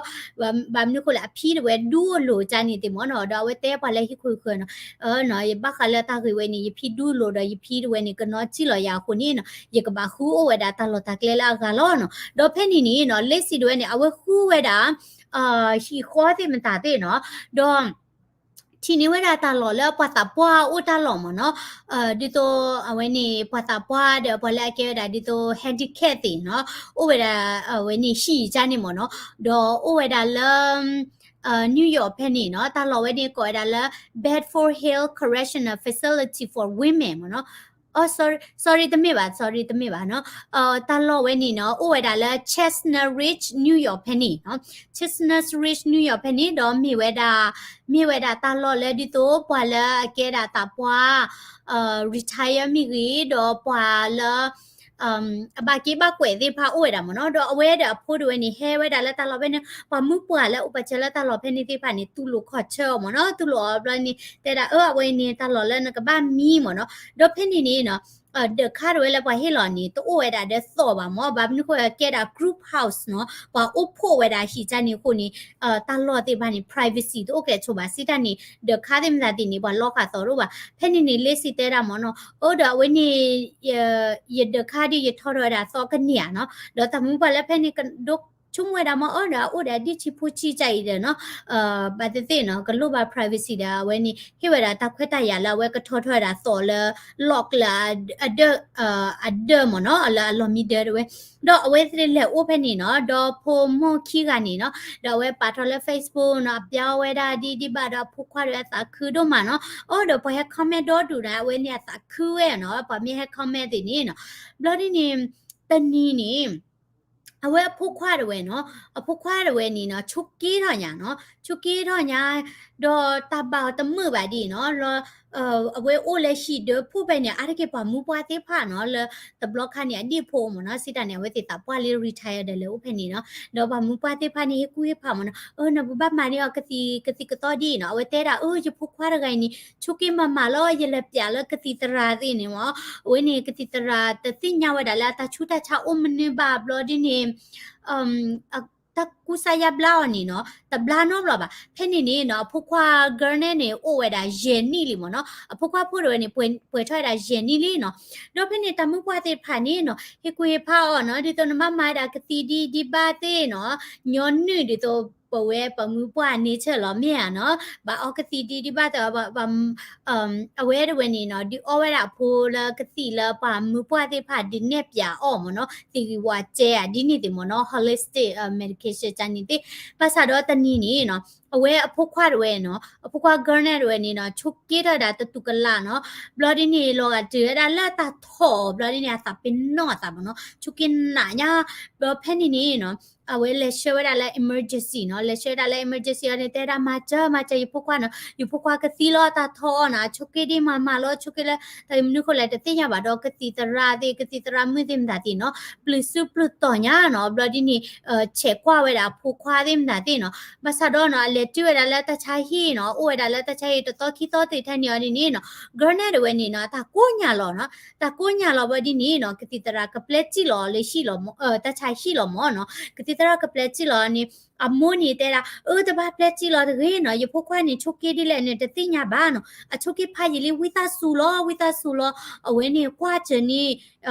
ဘၣ်မနုၤအဃိလဲၣ် အဖံတဝဲဒူအလိၤကန့ၣ်သ့ၣ်မ့ၢ်နီၤ, ဒီးအဝဲတဲပှၤလၢဟံၣ်ခိၣ်ဟံၣ်ဃၢၤနီၤ, အၢနီၤ ယဘၣ်ဃးလၢတၢ်ဂ့ၢ်ဝဲန့ၣ် ယဖံဒူအလိၤဒီးယဖံတဝဲန့ၣ် ကနီၤစံၣ်လီၤယၤအဃိန့ၣ်နီၤ ယကဘၣ်ဃုအိၣ်ဝဲဒၣ်တၢ်လီၢ်တၢ်ကျဲလၢအဂၤလီၤနီၤ. ဒီးဖဲန့ၣ်န့ၣ်နီၤ Lacey တဝဲန့ၣ် အဝဲဃုဝဲဒၣ် ဟံၣ်ဃီသ့ၣ်မတၤသ့ၣ်နီၤ, ဒီး ထံၣ်န့ၢ်ဝဲဒၣ်တၢ်လီၢ်လၢပှၤသးပှၢ်အိၣ်တၢ်လီၢ်မ့ၢ်နီၤ, ဒ်သိးအဝဲန့ၣ် ပှၤသးပှၢ်ဒီးပှၤလၢအကဲဝဲဒၣ်ဒ်သိး handicap သ့ၣ်နီၤ, အိၣ်ဝဲဒၣ်အဝဲန့ၣ်ဟံၣ်ကန့ၣ်မ့ၢ်နီၤ, ဒီးအိၣ်ဝဲဒၣ်လၢ New York ဖဲန့ၣ်နီၤ, တၢ်လီၢ်ဝဲန့ၣ်ကိးဝဲဒၣ်လၢ Bedford Hill Correctional Facility for Women မ့ၢ်နီၤ. အ sorry sorry တမ့ၢ်ဘၣ် sorry တမ့ၢ်ဘၣ်နီၤ, တၢ်လီၢ်ဝဲန့ၣ်နီၤ အိၣ်ဝဲဒၣ်လၢ Chestnut Ridge New York ဖဲန့ၣ်နီၤ, Chestnut Ridge New York ဖဲန့ၣ် ဒီးမ့ၢ်ဝဲဒၣ် မ့ၢ်ဝဲဒၣ်တၢ်လီၢ်လၢဒ်သိးပှၤလၢအကဲဒၣ်သးပှၢ် retire မ့ၢ်ဂ့ၤ ဒီးပှၤလၢ အဘၣ်က့ဘၣ်ကွဲးသ့ၣ်တဖၣ်အိၣ်ဝဲဒၣ်မ့ၢ်နီၤ, ဒီးအဝဲဒီးအဖိတဝဲန့ၣ် ဟဲဝဲဒၣ်လၢတၢ်လီၢ်ဖဲန့ၣ် ပှၤမုၣ်ပှၢ်လၢအိၣ်ပာ်စၢၤလၢတၢ်လီၢ်ဖဲန့ၣ်သ့ၣ်တဖၣ်န့ၣ် တူၢ်လိာ်ခီၣ်ဆၢအီၤမ့ၢ်နီၤ, တူၢ်လိာ်အီၤဘျီန့ၣ် တဲဒၣ်အၢ အဝဲအံၤန့ၣ် တၢ်လီၢ်လၢနကဘၣ်မံမ့ၢ်နီၤ, ဒီးဖဲန့ၣ်န့ၣ်နီၤ ဒၢးခါတဝဲလၢပှၤဟ့ၣ်လီၤန့ၣ် တအိၣ်ဝဲဒၣ်ဒီးသီၣ်ဘၣ်မ့ၢ် ဘၣ်မနုၤဃိကဲဒၣ် group house နီၤ, ပှၤအိၣ်ဖှိၣ်ဝဲဒၣ်ဟံၣ်ကန့ၣ်အဃိန့ၣ် တၢ်လီၢ်သ့ၣ်တဖၣ်န့ၣ် privacy တအိၣ်ကျဲးဆိးဘၣ် စံးတၢ်န့ၣ် ဒၢးခါသ့ၣ်မတၤသ့ၣ်န့ၣ် ပှၤလီဃာ်သီၣ်တအိၣ်ဘၣ်, ဖဲန့ၣ်န့ၣ် Lacey တဲဒၣ်မ့ၢ်နီၤ အၢ ဒီးအဝဲန့ၣ် ယဒၢးခါဒ်ယထီထီၣ်ဝဲဒၣ်သီၣ်ကန့ၢ်ဧါနီၤ, ဒီးတၢ်မုၣ်ပှၢ်လၢဖဲန့ၣ်ကဒိဆိကမိၣ်ဝဲဒၣ်မ့ၢ် အၢ ဒီးအအိၣ်ဒီးအဒံၣ်ဆံးဖိဆံးကါအံၤဒီးနီၤ, ဘၣ်သ့ၣ်သ့ၣ်နီၤ ကလိၣ်ဘၣ် privacy ဒီးအဝဲန့ၣ် ဟ့ၣ်ဝဲဒၣ်တၢ်ခွဲးတၢ်ယာ်လၢအဝဲကထီထီၣ်ဝဲဒၣ်သီၣ်လၢ lock လၢ အဒၢၣ် အဒၢၣ်မ့ၢ်နီၤ လၢအလီၢ်မံဒၢတဝဲ, ဒီးအဝဲသ့ၣ်လဲၤအိၣ်ဖဲန့ၣ်နီၤ, ဒီးဖိမိၢ်ခံဂၤန့ၣ်နီၤ ဒီးအဝဲပာ်ထီၣ်လၢ Facebook နီၤ အပျၢ်ဝဲဒၣ်ဒ်ဒ်ဘၣ်ဒီးအဖိခွါဒီးအသးခုဒိၣ်မးနီၤ, အၢ ဒီးပှၤဟဲ comment ဒီဒူၣ်န့ၣ် အဝဲန့ၣ်အသးခုဝဲနီၤ, ပှၤမ့ၢ်ဟဲ comment သ့ၣ်န့ၣ်နီၤ, ဘျီဒ်န့ၣ် တနံၤန့ၣ် အဝဲအဖိခွါတဝဲနီၤ, အဖိခွါတဝဲန့ၣ်နီၤ ဆိးက့ထီၣ်ညါနီၤ, ဆိးက့ထီၣ်ညါ ဒီးတၢ်ဘၣ်အီၤတမုာ်ဘၣ်ဒ်နီၤ, လၢ အဝဲအိၣ်လၢဟံၣ်ဒၢဖှိၣ်ဖဲန့ၣ် အါတက့ၢ်ပှၤမုၣ်ပှၢ်သ့ၣ်တဖၣ်နီၤ လၢတဘျီခါန့ၣ် အဒံၣ်ဖိမ့ၢ်နီၤ, စံးတၢ်န့ၣ် အဝဲသ့ၣ်သးပှၢ်လၢ retire ဒီးလဲၤအိၣ်ဖဲန့ၣ်နီၤ, ဒီးပှၤမုၣ်ပှၢ်သ့ၣ်တဖၣ်န့ၣ် ဟ့ၣ်ကူၣ်ဟ့ၣ်ဖးမ့ၢ်နီၤ, အၢ နပဘၣ်မၤန့ၢ်အီၤကသံၣ်ကသီဒ်အံၤနီၤ, အဝဲတဲဒၣ် အၢ ယဖိခွါတဂၤအံၤန့ၣ် ဆိးက့မၤမၤလီၤ, ယလဲၤပျးလၢကသံၣ်သရၣ်သ့ၣ်န့ၣ်မ့ၢ်, အဝဲန့ၣ်ကသံၣ်သရၣ်တသ့ၣ်ညါဝဲဒၣ်လၢအတၢ်ဆူးတၢ်ဆါအိၣ်မနုၤဘၣ်ဘျီဒ်န့ၣ် တၢ်ကူစါယါဘျါအီၤန့ၣ်နီၤ တဘျါနီတဘျီဘၣ်. ဖဲန့ၣ်န့ၣ်နီၤ အဖိခွါ Garnett န့ၣ် အိၣ်ဝဲဒၣ်ယဲၢ်နံၣ်လံမ့ၢ်နီၤ, အဖိခွါဖိတဝဲန့ၣ် ပှဲၤထီၣ်ဝဲဒၣ်ယဲၢ်နံၣ်လံနီၤ. ဒီးဖဲန့ၣ်တၢ်မုၣ်ပှၢ်သ့ၣ်တဖၣ်န့ၣ်နီၤ ဟ့ၣ်ကူၣ်ဟ့ၣ်ဖးအီၤနီၤ, ဒ်သိးနဘၣ်မၤဝဲဒၣ်ကသံၣ်ဒ်ဒ်ဘၣ်သ့ၣ်နီၤ, ညီနုၢ်ဒ်သိး ပဝဲပှၤမုၣ်ပှၢ်န့ၣ်ဆၢလီၤမ့ၢ်ဧါနီၤ, ဘၣ်အီကသံၣ်ဒ်ဒ်ဘၣ်သ့ၣ် အဝဲတဝဲန့ၣ်နီၤ ဒုးအီဝဲဒၣ်အဖိလၢကသံၣ်လၢပှၤမုၣ်ပှၢ်သ့ၣ်တဖၣ်ဒုးနဲၣ်ပျးအီၤမ့ၢ်နီၤ, သံၣ်ဂံၢ်ဝါစဲဧါ ဒ်န့ၣ်သ့ၣ်မ့ၢ်နီၤ, holistic medication ကန့ၣ်သ့ၣ်. ဘၣ်ဆၣ်ဒီးတနံၤန့ၣ်နီၤ အဝဲအဖိခွါတဝဲနီၤ, အဖိခွါ Garnett တဝဲန့ၣ်နီၤ ဆိးက့ထီၣ်ဒၣ်တတူၢ်ကလာ်နီၤ, ဘျီဒ်န့ၣ် လီၤဂာ်တုၤဝဲဒၣ်လၢတၢ်ထီၣ်အီၤ ဘျီဒ်န့ၣ် အသးပ့ၤနီၣ်အသးမ့ၢ်နီၤ, ဆိးက့နးညါ, ဘျီဖဲန့ၣ်န့ၣ်နီၤ အဝဲလဲၤဆှၢဝဲဒၣ်လၢ emergency နီၤ, လဲၤဆှၢဝဲဒၣ်လၢ emergency အီၤန့ၣ် တဲဒၣ် မၤစၢၤ မၤစၢၤယဖိခွါနီၤ, ယဖိခွါကသံလီၤ တၢ်ထီၣ်အီၤနီၤ, ဆိးက့ဒ်မၤမၤလီၤ ဆိးက့လၢ တၢ်မနုၤဃိလဲၣ် တသ့ၣ်ညါဘၣ်ဒီး ကသံၣ်သရၣ်သ့ၣ် ကသံၣ်သရၣ်မုၣ်သ့ၣ်မတၤသ့ၣ်နီၤ, ပျုၢ်စုပျုၢ်တီၤညါနီၤ, ဘျီဒ်န့ၣ် ဆဲးကွၢ်ဝဲဒၣ်အဖိခွါသ့ၣ်မတၤသ့ၣ်နီၤ, ဘၣ်ဆၣ်ဒီးနီၤ လဲၤတုၤဝဲဒၣ်လၢတၢ်ဆါဟံၣ်နီၤ, အိၣ်ဝဲဒၣ်လၢတၢ်ဆါဟံၣ်တသီခံသီသ့ၣ်ထဲန့ၣ်အီၤဒ်န့ၣ်နီၤ, Garnet တဝဲန့ၣ်နီၤ တၢ်ကိးညါလီၤနီၤ, တၢ်ကိးညါလီၤဘၣ်ဒ်န့ၣ်နီၤ, ကသံၣ်သရၣ်ကပျဲစံၣ်လီၤလၢဟံၣ်လီၤ, တၢ်ဆါဟံၣ်လီၤမၢ်နီၤ, ကသံၣ်သရၣ်ကပျဲစံၣ်လီၤန့ၣ် အမိၢ်န့ၣ်တဲဒၣ် အၢ တဘၣ်ပျဲစံၣ်လီၤတဂ့ၤနီၤ, ယဖိခွါန့ၣ် ဆိးက့ဒ်လဲၣ်န့ၣ် တသ့ၣ်ညါဘၣ်နီၤ, အဆိးက့ဖးယံာ်လံ ဝံသးစူၤလီၤ ဝံသးစူၤလီၤ, အဝဲန့ၣ်ကွၢ်စၢၤန့ၣ်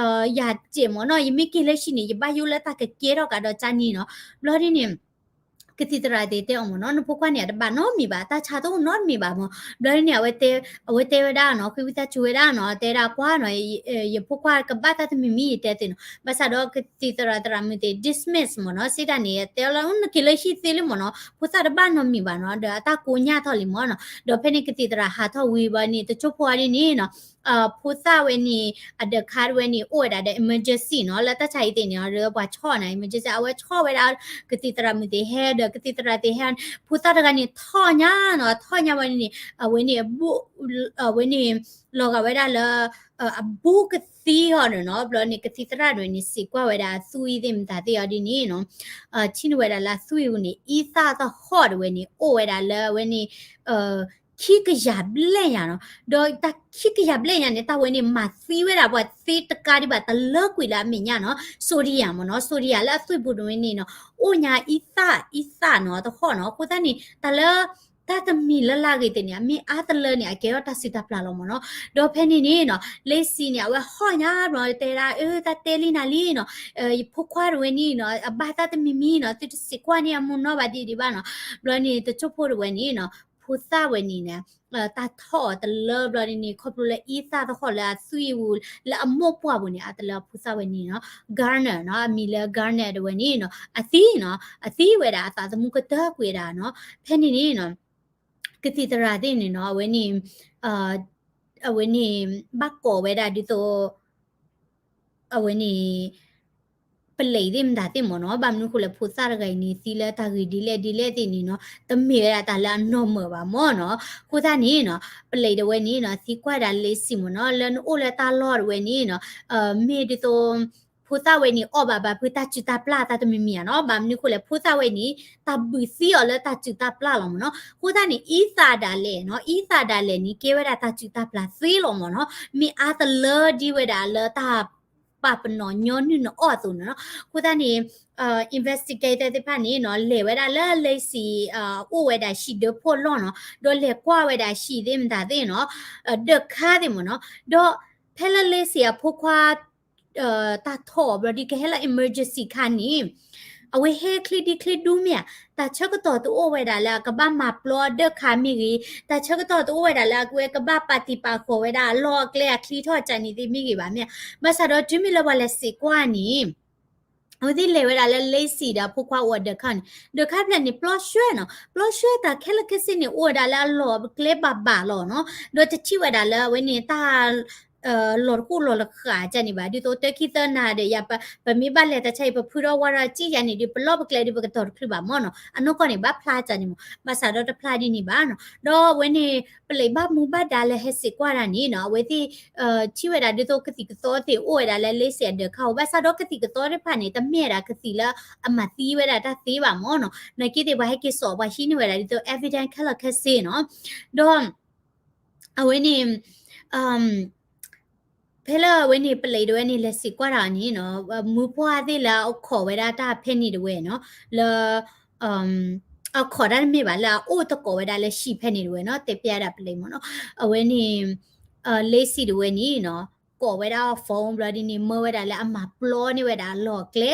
ယၤစဲးမၢ်နီၤ, ယမ့ၢ်က့ၤလၢဟံၣ်န့ၣ် ယဘၣ်ယိၣ်လၢတၢ်ကကဲထီၣ်ကဒီးကန့ၣ်နီၤ, ဘျီဒ်န့ၣ် ကသံၣ်သရၣ်သ့ၣ်တဲအီၤမၢ်နီၤ, နဖိခွါန့ၣ် အတဘၣ်နီတမံၤဘၣ်, တၢ်ဆါတအိၣ်နီတမံၤဘၣ်မၢ်, ဘျီဒ်န့ၣ် အဝဲတဲဝဲဒၣ်နီၤ, ဃ့ဝံသးစူၤဝဲဒၣ်နီၤ, တဲဒၣ်ကွၢ်နီၤ, ယဖိခွါကဘၣ်တၢ်တမံၤမံၤယတဲသ့ၣ်နီၤ, ဘၣ်ဆၣ်ဒီးကသံၣ်သရၣ်သရၣ်မုၣ်သ့ၣ် dismiss မၢ်နီၤ, စံးတၢ်န့ၣ် တဲလီၤ နက့ၤလၢဟံၣ်သ့လံမၢ်နီၤ, ဖိသၣ်တဘၣ်နီတမံၤဘၣ်နီၤ, ဒီးအတၢ်ကိးညါထီၣ်လံမၢ်နီၤ, ဒီးဖဲန့ၣ်ကသံၣ်သရၣ်ဟးထီၣ်ဝံၤဘၣ်န့ၣ် တစိၢ်ဖိအီၤဒ်န့ၣ်နီၤ ဖိသၣ်ဝဲန့ၣ် အဒၢးခါတဝဲန့ၣ် အိၣ်ဝဲဒၣ်ဒီး emergency နီၤ, လၢတၢ်ဆါဟံၣ်သ့ၣ်န့ၣ် ဒီးပှၤဆီၣ်နၤ emergency အဝဲဆီၣ်ဝဲဒၣ် ကသံၣ်သရၣ်မုၣ်သ့ၣ်ဟဲ ဒီးကသံၣ်သရၣ်သ့ၣ်ဟဲ, ဖိသၣ်တဂၤန့ၣ်ထီၣ်ညါနီၤ, ထီၣ်ညါဝဲန့ၣ် အဝဲန့ၣ် အဝဲန့ၣ် လီၤဂာ်ဝဲဒၣ်လၢ အဘူးကသံဟီၣ်န့ၣ်နီၤ, ဘျီန့ၣ် ကသံၣ်သရၣ်တဝဲန့ၣ် စံးကွၢ်ဝဲဒၣ်အသွံၣ်သ့ၣ်မတၤသ့ၣ်အီၤဒ်န့ၣ်နီၤ, ထံၣ်န့ၢ်ဝဲဒၣ်လၢအသွံၣ်ပူၤန့ၣ် အံသၣ်သဟီၣ်တဝဲန့ၣ် အိၣ်ဝဲဒၣ်လၢအဝဲန့ၣ် ခံကယၤဘျဲၣ်ညါနီၤ, ဒီးတၢ်ခံကယၤဘျဲၣ်ညါန့ၣ် တၢ်ဝဲန့ၣ် မၤသံဝဲဒၣ်ပှၤသ့တကးဒံးဘၣ် တလၢကွံာ်လၢအမဲာ်ညါနီၤ, sodium မၢ်နီၤ, sodium လၢအသွံၣ်ပူၤတဝဲန့ၣ်နီၤ အိၣ်ညါအံသၣ် အံသၣ်နီၤ သဟီၣ်နီၤ, အဃိသတးန့ၣ် တၢ်လၢ တၢ်တမံၤလၢ်လၢ်ဂ့ၤသ့ၣ်န့ၣ် အမ့ၢ်အါတလၢန့ၣ် အကဲထီၣ်တၢ်စုၣ်တၢ်ပျၢ်လီၤမၢ်နီၤ, ဒီးဖဲန့ၣ်န့ၣ်နီၤ Lacey န့ၣ် အဝဲဟီၣ်ညါဘျီတဲဒၣ် အၢ တၢ်တဲလံနၤလံနီၤ, ယဖိခွါတဝဲန့ၣ်နီၤ အဘၣ်တၢ်တမံၤမံၤနီၤ သုတစံးကွၢ်န့ၢ်အမိၢ်နီတဘျီဒံးဒံးဘၣ်နီၤ, ဘျီန့ၣ် တစိၢ်ဖိတဝဲန့ၣ်နီၤ ဖိသၣ်ဝဲန့ၣ်န့ၣ် တၢ်ထီၣ်အီၤတလၢဘျီဒ်န့ၣ် ခီဖျိလၢအံသၣ်သဟီၣ်လၢအသွံၣ်ပူၤ လၢအမိၢ်ပှၢ်ပူၤန့ၣ် အတလၢအဖိသၣ်ဝဲန့ၣ်နီၤ Garnet နီၤ အမံၤလၢ Garnet တဝဲန့ၣ်နီၤ အသံနီၤ အသံဝဲဒၣ်အသးသမူကတၢၢ်ကွံာ်ဒၣ်နီၤ, ဖဲန့ၣ်န့ၣ်နီၤ ကသံၣ်သရၣ်သ့ၣ်န့ၣ်နီၤ အဝဲန့ၣ် အဝဲန့ၣ် ဘၣ်ကိးဝဲဒၣ်ဒ်သိး အဝဲန့ၣ် ပလံးသ့ၣ်မတၤသ့ၣ်မၢ်နီၤ, ဘၣ်မနုၤဃိလဲၣ် ဖိသၣ်တဂၤအံၤန့ၣ် သံလၢတၢ်ဂ့ၢ်ဒ်လဲၣ်ဒ်လဲၣ်သ့ၣ်န့ၣ်နီၤ တမ့ၢ်ဝဲဒၣ်တၢ်လၢအနီၢ်မၢၢ်ဘၣ်မၢ်နီၤ, အဃိသတးန့ၣ်နီၤ ပလံးတဝဲန့ၣ်နီၤ သံကွၢ်ဒၣ် Lacey မၢ်နီၤ လၢနအိၣ်လၢတၢ်လီၢ်တဝဲန့ၣ်နီၤ မ့ၢ်ဒ်သိး ဖိသၣ်ဝဲန့ၣ် အီၣ်ဘၣ်ဘၣ်ဖုးတၢ်စုၣ်တၢ်ပျၢ်တၢ်တမံၤမံၤဧါနီၤ, ဘၣ်မနုၤဃိလဲၣ် ဖိသၣ်ဝဲန့ၣ် တၢ်ဘုးသံအီၤလၢတၢ်စုၣ်တၢ်ပျၢ်လီၤမၢ်နီၤ, အဃိသတးန့ၣ် အံသၣ်ဒၣ်လဲာ်နီၤ အံသၣ်ဒၣ်လဲာ်န့ၣ် ကဲဝဲဒၣ်တၢ်စုၣ်တၢ်ပျၢ်သ့လီၤမၢ်နီၤ, မ့ၢ်အါတလၢဒ်ဝဲဒၣ်လၢတၢ် ပာ်ပနီၣ်ညီနုၢ်နအီၣ်အသိးန့ၣ်နီၤ, အဃိသတးန့ၣ် investigator သ့ၣ်တဖၣ်န့ၣ်နီၤ လဲၤဝဲဒၣ်လၢ Lacey အိၣ်ဝဲဒၣ်ဟံၣ်ဒၢဖှိၣ်လီၢ်နီၤ, ဒီးလဲၤကွၢ်ဝဲဒၣ်ဟံၣ်သ့ၣ်မတၤသ့ၣ်နီၤ, ဒၢးခါသ့ၣ်မၢ်နီၤ, ဒီးဖဲလၢ Lacey အဖိခွါ တၢ်ထီၣ်အီၤဘျီဒ်ကဟဲလၢ emergency ခါန့ၣ် အဝဲဟဲချ့ဒ်ချ့ဒူမ့ၢ်ဧါ, တၢ်ဆၢကတီၢ်တအိၣ်ဝဲဒၣ်လၢအကဘၣ်မၤပျီအဒၢးခါမ့ၢ်ဂ့ၤ, တၢ်ဆၢကတီၢ်တအိၣ်ဝဲဒၣ်လၢအဝဲကဘၣ်ပာ်တံၢ်ပာ်ဃီၤဝဲဒၣ်အလီၢ်အကျဲအချံထီၣ်ကန့ၣ်သ့ၣ်မ့ၢ်ဂ့ၤဘၣ်မ့ၢ်ဧါ, ဘၣ်ဆၣ်ဒီးတုၤမ့ၢ်လၢပှၤလဲၤစံးကွၢ်န့ၣ် အဝဲသ့ၣ်လဲၤဝဲဒၣ်လၢ Lacey ဒီးအဖိခွါအိၣ်အဒၢးခါန့ၣ် ဒၢးခါဖျၢၣ်န့ၣ် ပျီဆှဲနီၤ, ပျီဆှဲတၢ်ခဲလၢာ်ခဲဆ့န့ၣ် အိၣ်ဝဲဒၣ်လၢအလီၢ်အကျဲဘၣ်ဘၣ်လီၤနီၤ, ဒီးတထံၣ်ဝဲဒၣ်လၢအဝဲန့ၣ်တၢ် လီၤတဃိၣ်လီၤတဃာ်ကန့ၣ်ဘၣ်, ဒ်သိးတၢ်ခံသၢနၤဒီး ယၤ ပမ့ၢ်ဘၣ်လဲၤတၢ်ဆါအံၤ ပဖုထီၣ်ဝါထီၣ်စ့ယၤန့ၣ်ဒီး ပလီၢ်ပကျဲဒီး ပကတီၤတချုးဘၣ်မၢ်နီၤ, အနီၢ်ကီၢ်န့ၣ် ဘၣ်ဖျါကန့ၣ်မၢ်, ဘၣ်ဆၣ်ဒီးတဖျါဒ်န့ၣ်ဘၣ်နီၤ, ဒီးအဝဲန့ၣ် ပလံးဘၣ်မူဘၣ်ဒါလၢဟဲစံးကွၢ်တၢ်န့ၣ်နီၤ အဝဲသ့ၣ် ထံၣ်ဝဲဒၣ်ဒ်သိးကသံၣ်ကသီသ့ၣ်အိၣ်ဝဲဒၣ်လၢ Lacey အဒၢးခါဧိၤ, ဘၣ်ဆၣ်ဒီးကသံၣ်ကသီသ့ၣ်တဖၣ်န့ၣ် တမ့ၢ်ဝဲဒၣ်ကသံၣ်လၢအမၤသံဝဲဒၣ်တၢ်သ့ဘၣ်မၢ်နီၤ, နာ်က့သ့ၣ်ပှၤဟဲက့ၤစိာ်ပှၤဟံးန့ၢ်ဝဲဒၣ်ဒ်သိး evidence ခဲလၢာ်ခဲဆ့နီၤ, ဒီး အဝဲန့ၣ် ဖဲလၢအဝဲန့ၣ် ပလံးတဝဲန့ၣ် လဲၤစံးကွၢ်တၢ်န့ၣ်နီၤ, မူပှၢ်သ့ၣ်လၢအခိးဝဲဒၣ်တၢ်ဖဲန့ၣ်တဝဲနီၤ, လၢ အခီၣ်တၢ်တမ့ၢ်ဘၣ် လၢအအိၣ်တကိးဝဲဒၣ်လၢဟံၣ်ဖဲန့ၣ်တဝဲနီၤ, တဲပျဲဒၣ်ပလံးမၢ်နီၤ, အဝဲန့ၣ် Lacey တဝဲန့ၣ်နီၤ, ကိးဝဲဒၣ်အီၤ phone ဘျီဒ်န့ၣ် မၢဝဲဒၣ်လၢအမၤပျီန့ၢ်ဝဲဒၣ်အလီၢ်အကျဲ,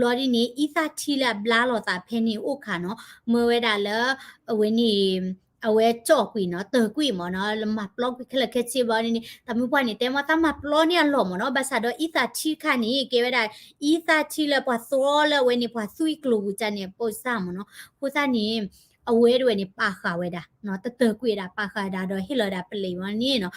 ဘျီဒ်န့ၣ် အံသၣ်ထံလၢအဘျါလိာ်သးဖဲန့ၣ်အိၣ်ခါနီၤ, မၢဝဲဒၣ်လၢ အဝဲန့ၣ် အဝဲကၠီၣ်ကွံာ်နီၤ, တၢၢ်ကွံာ်မၢ်နီၤ, လၢမၤပျီကွံာ်ခဲလၢာ်ခဲဆ့ဘျီဒ်န့ၣ် တၢ်မုၢ်ပှၢ်န့ၣ် တဲမ့ၢ်သးမၤပျီန့ၢ်အလီၢ်မၢ်နီၤ, ဘၣ်ဆၣ်ဒီးအံသၣ်ထံတခါန့ၣ် ကဲဝဲဒၣ် အံသၣ်ထံလၢပှၤသြီလၢအဝဲန့ၣ် ပှၤသွံၣ်ကျိၤပူၤကန့ၣ် အပိစၢ်မၢ်နီၤ, အဃိသတးန့ၣ် အဝဲတဝဲန့ၣ် ပာ်ဃာ်ဝဲဒၣ် တတၢၢ်ကွံာ်ဝဲဒၣ် ပာ်ဃာ်ဝဲဒၣ်ဒီးဟ့ၣ်လီၤဝဲဒၣ်ပလံးဘျီန့ၣ်နီၤ,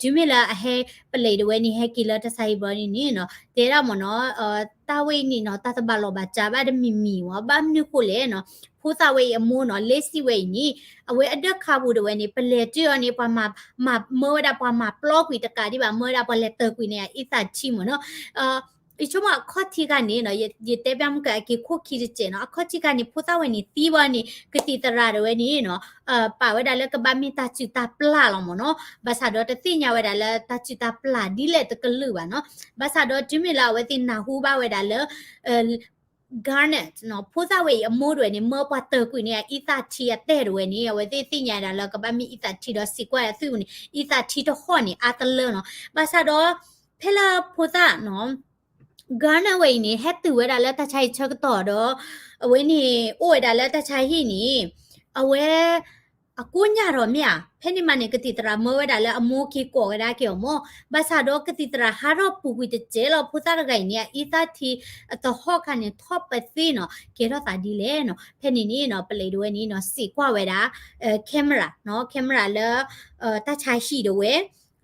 တုၤမ့ၢ်လၢအဟဲ ပလံးတဝဲန့ၣ် ဟဲက့ၤလၢတၢ်ဆါဟံၣ်ဘျီန့ၣ်နီၤ, တဲဒၣ်မၢ်နီၤ, တၢ်ဝဲအံၤန့ၣ်နီၤ တၢ်တဘၣ်လီၢ်ဘၣ်စးဘၣ်တမံၤမံၤဝဲ ဘၣ်မနုၤဃိလဲၣ်နီၤ, ဖိသၣ်ဝဲအံၤအမိၢ်နီၤ Lacey ဝဲအံၤန့ၣ် အဝဲအဒၢးခါပူၤတဝဲန့ၣ် ပလဲၤတုၤအီၤန့ၣ် ပှၤမၤ မၢဝဲဒၣ်ပှၤမၤပျီကွံာ်တကးဒံးဘၣ် မၢဝဲဒၣ်ပှၤလဲၤတၢၢ်ကွံာ်န့ၣ် အံသၣ်ထံမၢ်နီၤ, ယဆိကမိၣ်အခီၣ်ထံးခါန့ၣ်နီၤ, ယတဲပျၢ်မုၢ်ကၢအက့ၤခိၣ်ခံတစဲးနီၤ, အခီၣ်ထံးခါန့ၣ် ဖိသၣ်ဝဲန့ၣ်သံဘၣ်န့ၣ် ကသံၣ်သရၣ်တဝဲန့ၣ်နီၤ, ပာ်ဝဲဒၣ်လၢကဘၣ်မ့ၢ်တၢ်စုၣ်တၢ်ပျၢ်လီၤမ့ၢ်နီၤ, ဘၣ်ဆၣ်ဒီးတသ့ၣ်ညါဝဲဒၣ်လၢတၢ်စုၣ်တၢ်ပျၢ်ဒ်လဲၣ်တကလုာ်ဘၣ်နီၤ, ဘၣ်ဆၣ်ဒီးတုၤမ့ၢ်လၢအဝဲသ့ၣ်နၢ်ဟူဘၣ်ဝဲဒၣ်လၢ Garnet နီၤ, ဖိသၣ်ဝဲအံၤအမိၢ်တဝဲန့ၣ် မၢပှၤတၢၢ်ကွံာ်န့ၢ်အအံသၣ်ထံအတဲာ်တဝဲန့ၣ်, အဝဲသ့ၣ်သ့ၣ်ညါဒၣ်လၢကဘၣ်မ့ၢ်အံသၣ်ထံဒီးစံးကွၢ်အသွံၣ်ပူၤန့ၣ် အံသၣ်ထံတဟီၣ်န့ၣ် အါတလၢနီၤ, ဘၣ်ဆၣ်ဒီး ဖဲလၢဖိသၣ်နီၤ Garnet ဝဲအံၤန့ၣ် ဟဲတုၤဝဲဒၣ်လၢတၢ်ဆါဟံၣ်ဆၢကတီၢ်ဒီး အဝဲန့ၣ်အိၣ်ဝဲဒၣ်လၢတၢ်ဆါဟံၣ်န့ၣ် အဝဲ အကိညၢ်ထီၣ်မ့ၢ်ဧါ, ဖဲန့ၣ်မးန့ၣ် ကသံၣ်သရၣ်မၢဝဲဒၣ်လၢအမိၢ်က့ၤကိးကဒါက့ၤအီၤမ့ၢ်, ဘၣ်ဆၣ်ဒီးကသံၣ်သရၣ်ဟးထီၣ်ပူၤကွံာ်တစဲးလီၤ, ဖိသၣ်တဂၤအံၤန့ၣ် အအံသၣ်ထံအတဟီၣ်ခါန့ၣ် ထီၣ်ပသ့နီၤ, ကဲထီၣ်သးဒ်လဲၣ်နီၤ, ဖဲန့ၣ်န့ၣ်နီၤ ပလံးတဝဲန့ၣ်နီၤ စံးကွၢ်ဝဲဒၣ် camera နီၤ, camera လၢ တၢ်ဆါဟံၣ်တဝဲ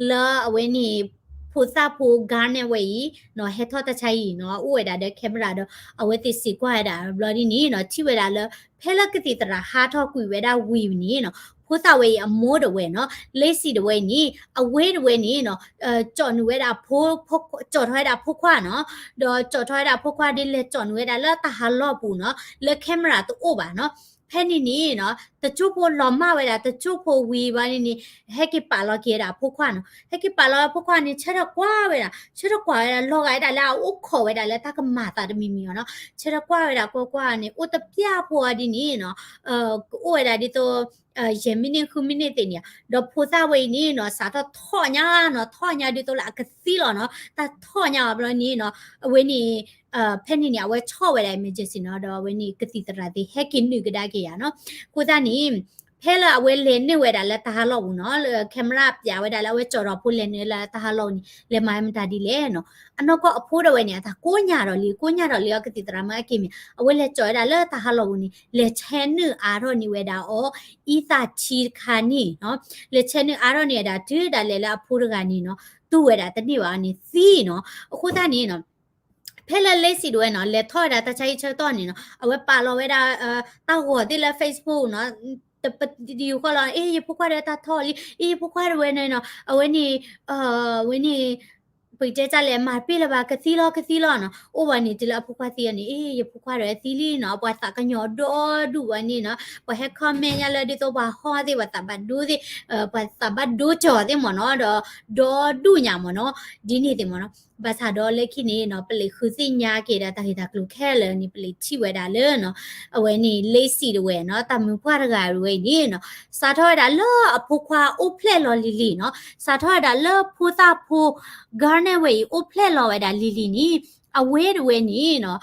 လၢအဝဲန့ၣ် ဖိသၣ်ဖိ Garnet ဝဲအံၤနီၤ ဟဲထီၣ်တၢ်ဆါဟံၣ်နီၤ အိၣ်ဝဲဒၣ်ဒီး camera ဒီး အဝဲသ့ၣ်စံးကွၢ်ဝဲဒၣ်ဘျီဒ်န့ၣ်နီၤ ထံၣ်ဝဲဒၣ်လၢ ဖဲလၢကသံၣ်သရၣ်ဟးထီၣ်ကွံာ်ဝဲဒၣ်ဝံၤန့ၣ်နီၤ ဖိသၣ်ဝဲအံၤအမိၢ်တဝဲနီၤ Lacey တဝဲန့ၣ် အဝဲတဝဲန့ၣ်နီၤ ကၠီၣ်နုာ်ဝဲဒၣ် ကၠီၣ်ထီၣ်ဝဲဒၣ်အဖိခွါနီၤ ဒီးကၠီၣ်ထီၣ်ဝဲဒၣ်အဖိခွါဒ်လဲၣ် ကၠီၣ်နုာ်ဝဲဒၣ်လၢတၢ်ဟးလီၢ်ပူၤနီၤ လၢ camera တအိၣ်ဘၣ်နီၤ ဖဲန့ၣ်န့ၣ်နီၤ တကၠိၢ်ဖိလီၤမၢ်ဝဲဒၣ် တကၠိၢ်ဖိဝံၤဘၣ်န့ၣ်န့ၣ် ဟဲက့ၤပာ်လီၤက့ၤဝဲဒၣ်အဖိခွါနီၤ ဟဲက့ၤပာ်လီၤအဖိခွါန့ၣ် ဆၢထၢၣ်ကွၢ်ဝဲဒၣ် ဆၢထၢၣ်ကွၢ်ဝဲဒၣ် လီၤဂာ်ဝဲဒၣ်လၢအအိၣ်ခိးဝဲဒၣ်လၢတၢ်ကမၤသးတမံၤမံၤအီၤနီၤ ဆၢထၢၣ်ကွၢ်ဝဲဒၣ်ကွၢ်ကွၢ်န့ၣ် အိၣ်တပျၢ်ဖိအီၤဒ်န့ၣ်နီၤ ကအိၣ်ဝဲဒၣ်ဒ်သိး ယဲၢ်မံးနံး ဃုမံးနံးသ့ၣ်န့ၣ် ဒီးဖိသၣ်ဝဲအံၤန့ၣ်နီၤ စးထီၣ်ထီၣ်ညါနီၤ ထီၣ်ညါဒ်သိးလၢအကသံလီၤနီၤ တၢ်ထီၣ်ညါအီၤဘျီန့ၣ်နီၤ အဝဲန့ၣ် ဖဲန့ၣ်န့ၣ် အဝဲဆီၣ်ဝဲဒၣ် emergency နီၤ ဒီးအဝဲန့ၣ် ကသံၣ်သရၣ်သ့ၣ်ဟဲက့ၤနုာ်ကဒါက့ၤယၤနီၤ အဃိသတးန့ၣ် ဖဲလၢအဝဲလဲၤနုာ်ဝဲဒၣ်လၢတၢ်ဟးလီၢ်ပူၤနီၤ လၢ camera ပျးဝဲဒၣ်လၢအဝဲကၠီၣ်ထီၣ်ဖိလဲၤနုာ်လၢတၢ်ဟးလီၢ်ပူၤန့ၣ် လဲၤမၤမတၤဒ်လဲၣ်နီၤ အနီၢ်ကီၢ်အဖိဒၣ်ဝဲန့ၣ် အတၢ်ကိးညၢ်ဒီးလံ ကိးညၢ်ဒီးလံအီၤ ကသံၣ်သရၣ်မၢအက့ၤမ့ၢ် အဝဲလဲၤကၠီၣ်ဝဲဒၣ်လၢတၢ်ဟးလီၢ်ပူၤန့ၣ် လဲၤဆဲးနုာ်အါထီၣ်န့ၢ်ဝဲဒၣ်အီၤ အံသၣ်ထံတခါန့ၣ်နီၤ လဲၤဆဲးနုာ်အါထီၣ်န့ၢ်ဝဲဒၣ်တုၤဒၣ်လဲာ်လၢအဖိတဂၤန့ၣ်နီၤ တူၢ်ဝဲဒၣ်တန့ၢ်ဘၣ်အီၤန့ၣ်သံနီၤ အဃိသတးန့ၣ်နီၤ ဖဲလၢ Lacey တဝဲနီၤ လဲၤထီၣ်ဝဲဒၣ်တၢ်ဆါဟံၣ်ဆၢကတီၢ်န့ၣ်နီၤ အဝဲပာ်လီၤဝဲဒၣ် တၢ်ဂီၤသ့ၣ်လၢ Facebook နီၤ တပယူၤဃီလီၤ အ့ ယဖိခွါတဝဲတၢ်ထီၣ်လံ အ့ ယဖိခွါတဝဲန့ၣ်နီၤ အဝဲန့ၣ် ဝဲန့ၣ် ပကတဲတၢ်လဲၣ် မၤတပ့ၢ်လၢၤဘၣ် ကသံလီၤ ကသံလီၤနီၤ အိၣ်ဘၣ်န့ၣ် တုၤလၢအဖိခွါသံအီၤန့ၣ် အ့ ယဖိခွါတဝဲသံလံနီၤ ပှၤသးကညီၤဒီဒူၣ်ဝဲန့ၣ်နီၤ ပှၤဟဲ comment ညါလၢဒ်သိးပှၤဟီၣ်သ့ၣ် ပှၤသးဘၣ်ဒိသ့ၣ် ပှၤသးဘၣ်ဒိကၠီၤသ့ၣ်မ့ၢ်နီၤ ဒီးဒီဒူၣ်ညါမ့ၢ်နီၤ ဒ်န့ၣ်သ့ၣ်မ့ၢ်နီၤ ဘၣ်ဆၣ်ဒီးလၢခံန့ၣ်နီၤ ပလံးဃုသ့ၣ်ညါက့ၤဒီးတၢ်ဂ့ၢ်တၢ်ကျိၤခဲလၢာ်န့ၣ် ပလံးထံၣ်ဝဲဒၣ်လၢနီၤ အဝဲန့ၣ် Lacey တဝဲနီၤ တၢ်မုၣ်ပှၢ်တဂၤတဝဲအံၤန့ၣ်နီၤ စးထီၣ်ဝဲဒၣ်လၢအဖိခွါအိၣ်ဖျဲၣ်လီၤလံၤလံၤနီၤ စးထီၣ်ဝဲဒၣ်လၢဖိသၣ်ဖိ Garnet ဝဲအံၤအိၣ်ဖျဲၣ်လီၤဝဲဒၣ်လံၤလံၤန့ၣ် အဝဲတဝဲန့ၣ်နီၤ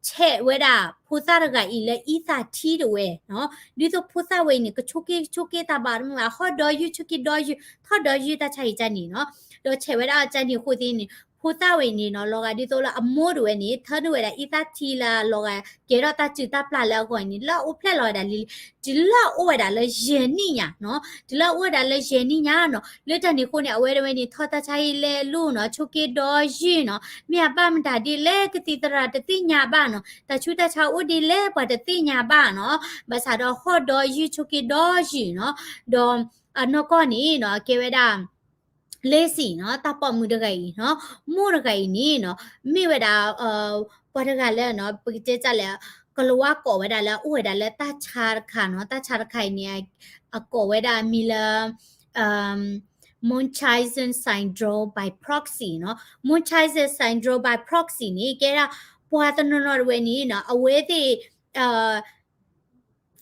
ဆဲးဝဲဒၣ်ဖိသၣ်တဂၤအံၤလၢအံသၣ်ထံတဝဲနီၤ ဒ်သိးဖိသၣ်ဝဲအံၤန့ၣ် ကဆိးက့ ကဆိးက့တၢ်ဘၣ်တမုာ်ဘၣ် ဟီၣ်ဒီယုၢ် ဆိးက့ဒီယုၢ် ထီၣ်ဒီယုၢ်တၢ်ဆါဟံၣ်ကၢ်န့ၣ်နီၤ ဒီးဆဲးဝဲဒၣ်အကၢ်န့ၣ်အဃိသ့ၣ်န့ၣ် ဖိသၣ်ဝဲအံၤန့ၣ်နီၤ လီၤဂာ်ဒ်သိးလၢအမိၢ်တဝဲန့ၣ် ထၢနုာ်ဝဲဒၣ်အံသၣ်ထံလၢလီၤဂာ် ကဲထီၣ်တၢ်စုၣ်တၢ်ပျၢ်လၢအဂီၢ်အံၤန့ၣ် လၢအအိၣ်ဖျဲၣ်လီၤဝဲဒၣ်လံၤလံၤ တုၤလၢအအိၣ်ဝဲဒၣ်လၢယဲၢ်နံၣ်ညါနီၤ တုၤလၢအအိၣ်ဝဲဒၣ်လၢယဲၢ်နံၣ်ညါနီၤ လၢတၢ်န့ၣ်အဃိန့ၣ် အဝဲတဝဲန့ၣ် ထီၣ်တၢ်ဆါဟံၣ်လဲၤလိၤနီၤ ဆိးက့ဒီယုၢ်နီၤ မ့ၢ်အဘၣ်မတၤဒ်လဲၣ် ကသံၣ်သရၣ်တသ့ၣ်ညါဘၣ်နီၤ တၢ်ဆူးတၢ်ဆါအိၣ်ဒ်လဲၣ် ပှၤတသ့ၣ်ညါဘၣ်နီၤ ဘၣ်ဆၣ်ဒီးဟီၣ်ဒီယုၢ်ဆိးက့ဒီယုၢ်နီၤ ဒီးအနီၢ်ကီၢ်န့ၣ်နီၤ ကဲဝဲဒၣ် Lacey နီၤ တၢ်ပိာ်မုၣ်တဂၤအံၤနီၤ မိၢ်တဂၤအံၤန့ၣ်နီၤ မ့ၢ်ဝဲဒၣ် ပှၤတဂၤလၢနီၤ ပကတဲတၢ်လဲၣ် ကလၤဝါကိးဝဲဒၣ်လၢအအိၣ်ဝဲဒၣ်လၢတၢ်ဆါတခါနီၤ တၢ်ဆါတခါအံၤန့ၣ် အကိးဝဲဒၣ်အမံၤလၢ Munchausen syndrome by proxy နီၤ Munchausen syndrome by proxy န့ၣ် ကဲဒၣ် ပှၤတနီၤနီၤတဝဲန့ၣ်နီၤ အဝဲသ့ၣ်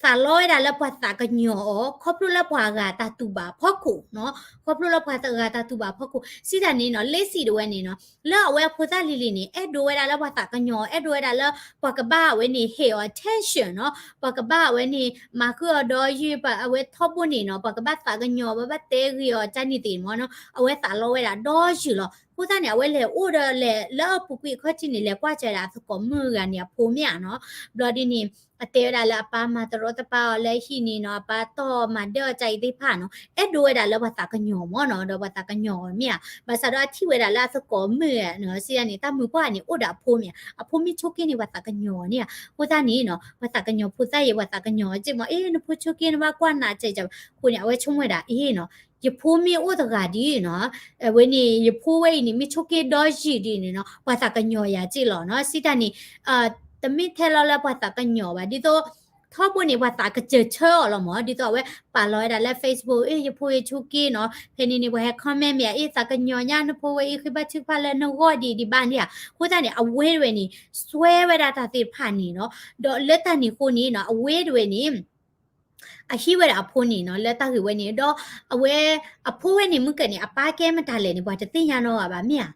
သးလီဝဲဒၣ်လၢပှၤသးကညီၤအီၤ ခီဖျိလၢပှၤဂၤတၢ်တူၢ်ဘၣ်အဖီခိၣ်နီၤ ခီဖျိလၢပှၤဂၤတၢ်တူၢ်ဘၣ်အဖီခိၣ် စံးတၢ်န့ၣ်နီၤ Lacey တဝဲန့ၣ်နီၤ လၢအဝဲအဖိသၣ်လံၤလံၤန့ၣ် အဲၣ်ဒိးဝဲဒၣ်လၢပှၤသးကညီၤအီၤ အဲၣ်ဒိးဝဲဒၣ်လၢပှၤကဘၣ်အဝဲန့ၣ် ဟ့ၣ်အီၤ attention နီၤ ပှၤကဘၣ်အဝဲန့ၣ် မၤဃုာ်အီၤဒီးယုၢ် အဝဲထီဘိန့ၣ်နီၤ ပှၤကဘၣ်သးကညီၤ ပှၤဘၣ်တဲဂ့ၤအီၤ ကၢ်န့ၣ်သ့ၣ်မ့ၢ်နီၤ အဝဲသးလီဝဲဒၣ်ဒီယုၢ်လီၤ အဃိသတးန့ၣ် အဝဲလဲၤအိၣ်ဒီးလဲၤလၢအပူၤကွံာ်အခီၣ်ထံးန့ၣ် လဲၤကွၢ်စၢၤဒၣ်အသကိးမုၣ်တဂၤန့ၣ် အဖိမ့ၢ်ဧါနီၤ ဘျီဒ်န့ၣ် အတဲဝဲဒၣ်လၢအပၢ်မၤတရီတပါအီၤလၢဟံၣ်န့ၣ်နီၤ အပၢ်တီၢ်မၤဒၢအီၤကၢ်အံၤသ့ၣ်တဖၣ်နီၤ အဲၣ်ဒိးဝဲဒၣ်လၢပှၤသးကညီၤမ့ၢ်နီၤ ဒီးပှၤသးကညီၤအီၤမ့ၢ်ဧါ ဘၣ်ဆၣ်ဒီးအထံၣ်ဝဲဒၣ်လၢအသကိးမုၣ် စံးတၢ်န့ၣ် တၢ်မုၣ်ပှၢ်န့ၣ် အိၣ်ဒီးအဖိမ့ၢ်ဧါ အဖိမ့ၢ်ဆိးက့န့ၣ် ပှၤသးကညီၤအီၤန့ၣ်ဧါ အဃိသတးန့ၣ်နီၤ ပှၤသးကညီၤဖိသၣ်ယဲ ပှၤသးကညီၤအီၤ က့မ့ၢ် အ့ နဖိဆိးက့နဘၣ်ကွၢ်နးကဲးကၢ် အဃိန့ၣ် အဝဲဆိကမိၣ်ဝဲဒၣ် အ့နီၤ ယဖိမ့ၢ်အိၣ်တဂၤဒ်နီၤ, အဝဲန့ၣ် ယဖိဝဲအံၤန့ၣ် မ့ၢ်ဆိးက့ဒီးယံာ်ဒ်န့ၣ်နီၤ ပှၤသးကညီၤယၤက့ၢ်လီၤနီၤ. စံးတၢ်န့ၣ် တမ့ၢ်ထဲလီၤလၢပှၤသးကညီၤဘၣ်, ဒ်သိး ထီဘိန့ၣ် ပှၤသးကစၢၢ်ဆၢအီၤလီၤမး, ဒ်သိးအဝဲပာ်လီၤဝဲဒၣ်လၢ Facebook အ့ၣ် ယဖိယဆိးက့နီၤ, ဖဲန့ၣ်န့ၣ် ပှၤဟဲ comment မ့ၢ်ဧါ အ့ၣ် သးကညီၤညါ နဖိဝဲအံၤ ဃ့ဘါထုကဖၣ်လၢနဂီၢ်ဒံးဒံးဘၣ်န့ၣ်ဧါ. အဃိသတးန့ၣ် အဝဲတဝဲန့ၣ် စွဲဝဲဒၣ်တၢ်သ့ၣ်တဖၣ်န့ၣ်နီၤ, ဒီးလၢတၢ်န့ၣ်အဃိန့ၣ်နီၤ အဝဲတဝဲန့ၣ် အဟံးဝဲဒၣ်အဖိန့ၣ်နီၤ လၢတၢ်ဂ့ၢ်ဝဲန့ၣ်, ဒီးအဝဲ အဖိဝဲန့ၣ် မုၢ်ကၢၢ်န့ၣ် အပၢ်ကဲမတၤလဲၣ်န့ၣ် ပှၤတသ့ၣ်ညါနီတဂၤဘၣ်မ့ၢ်ဧါနီၤ.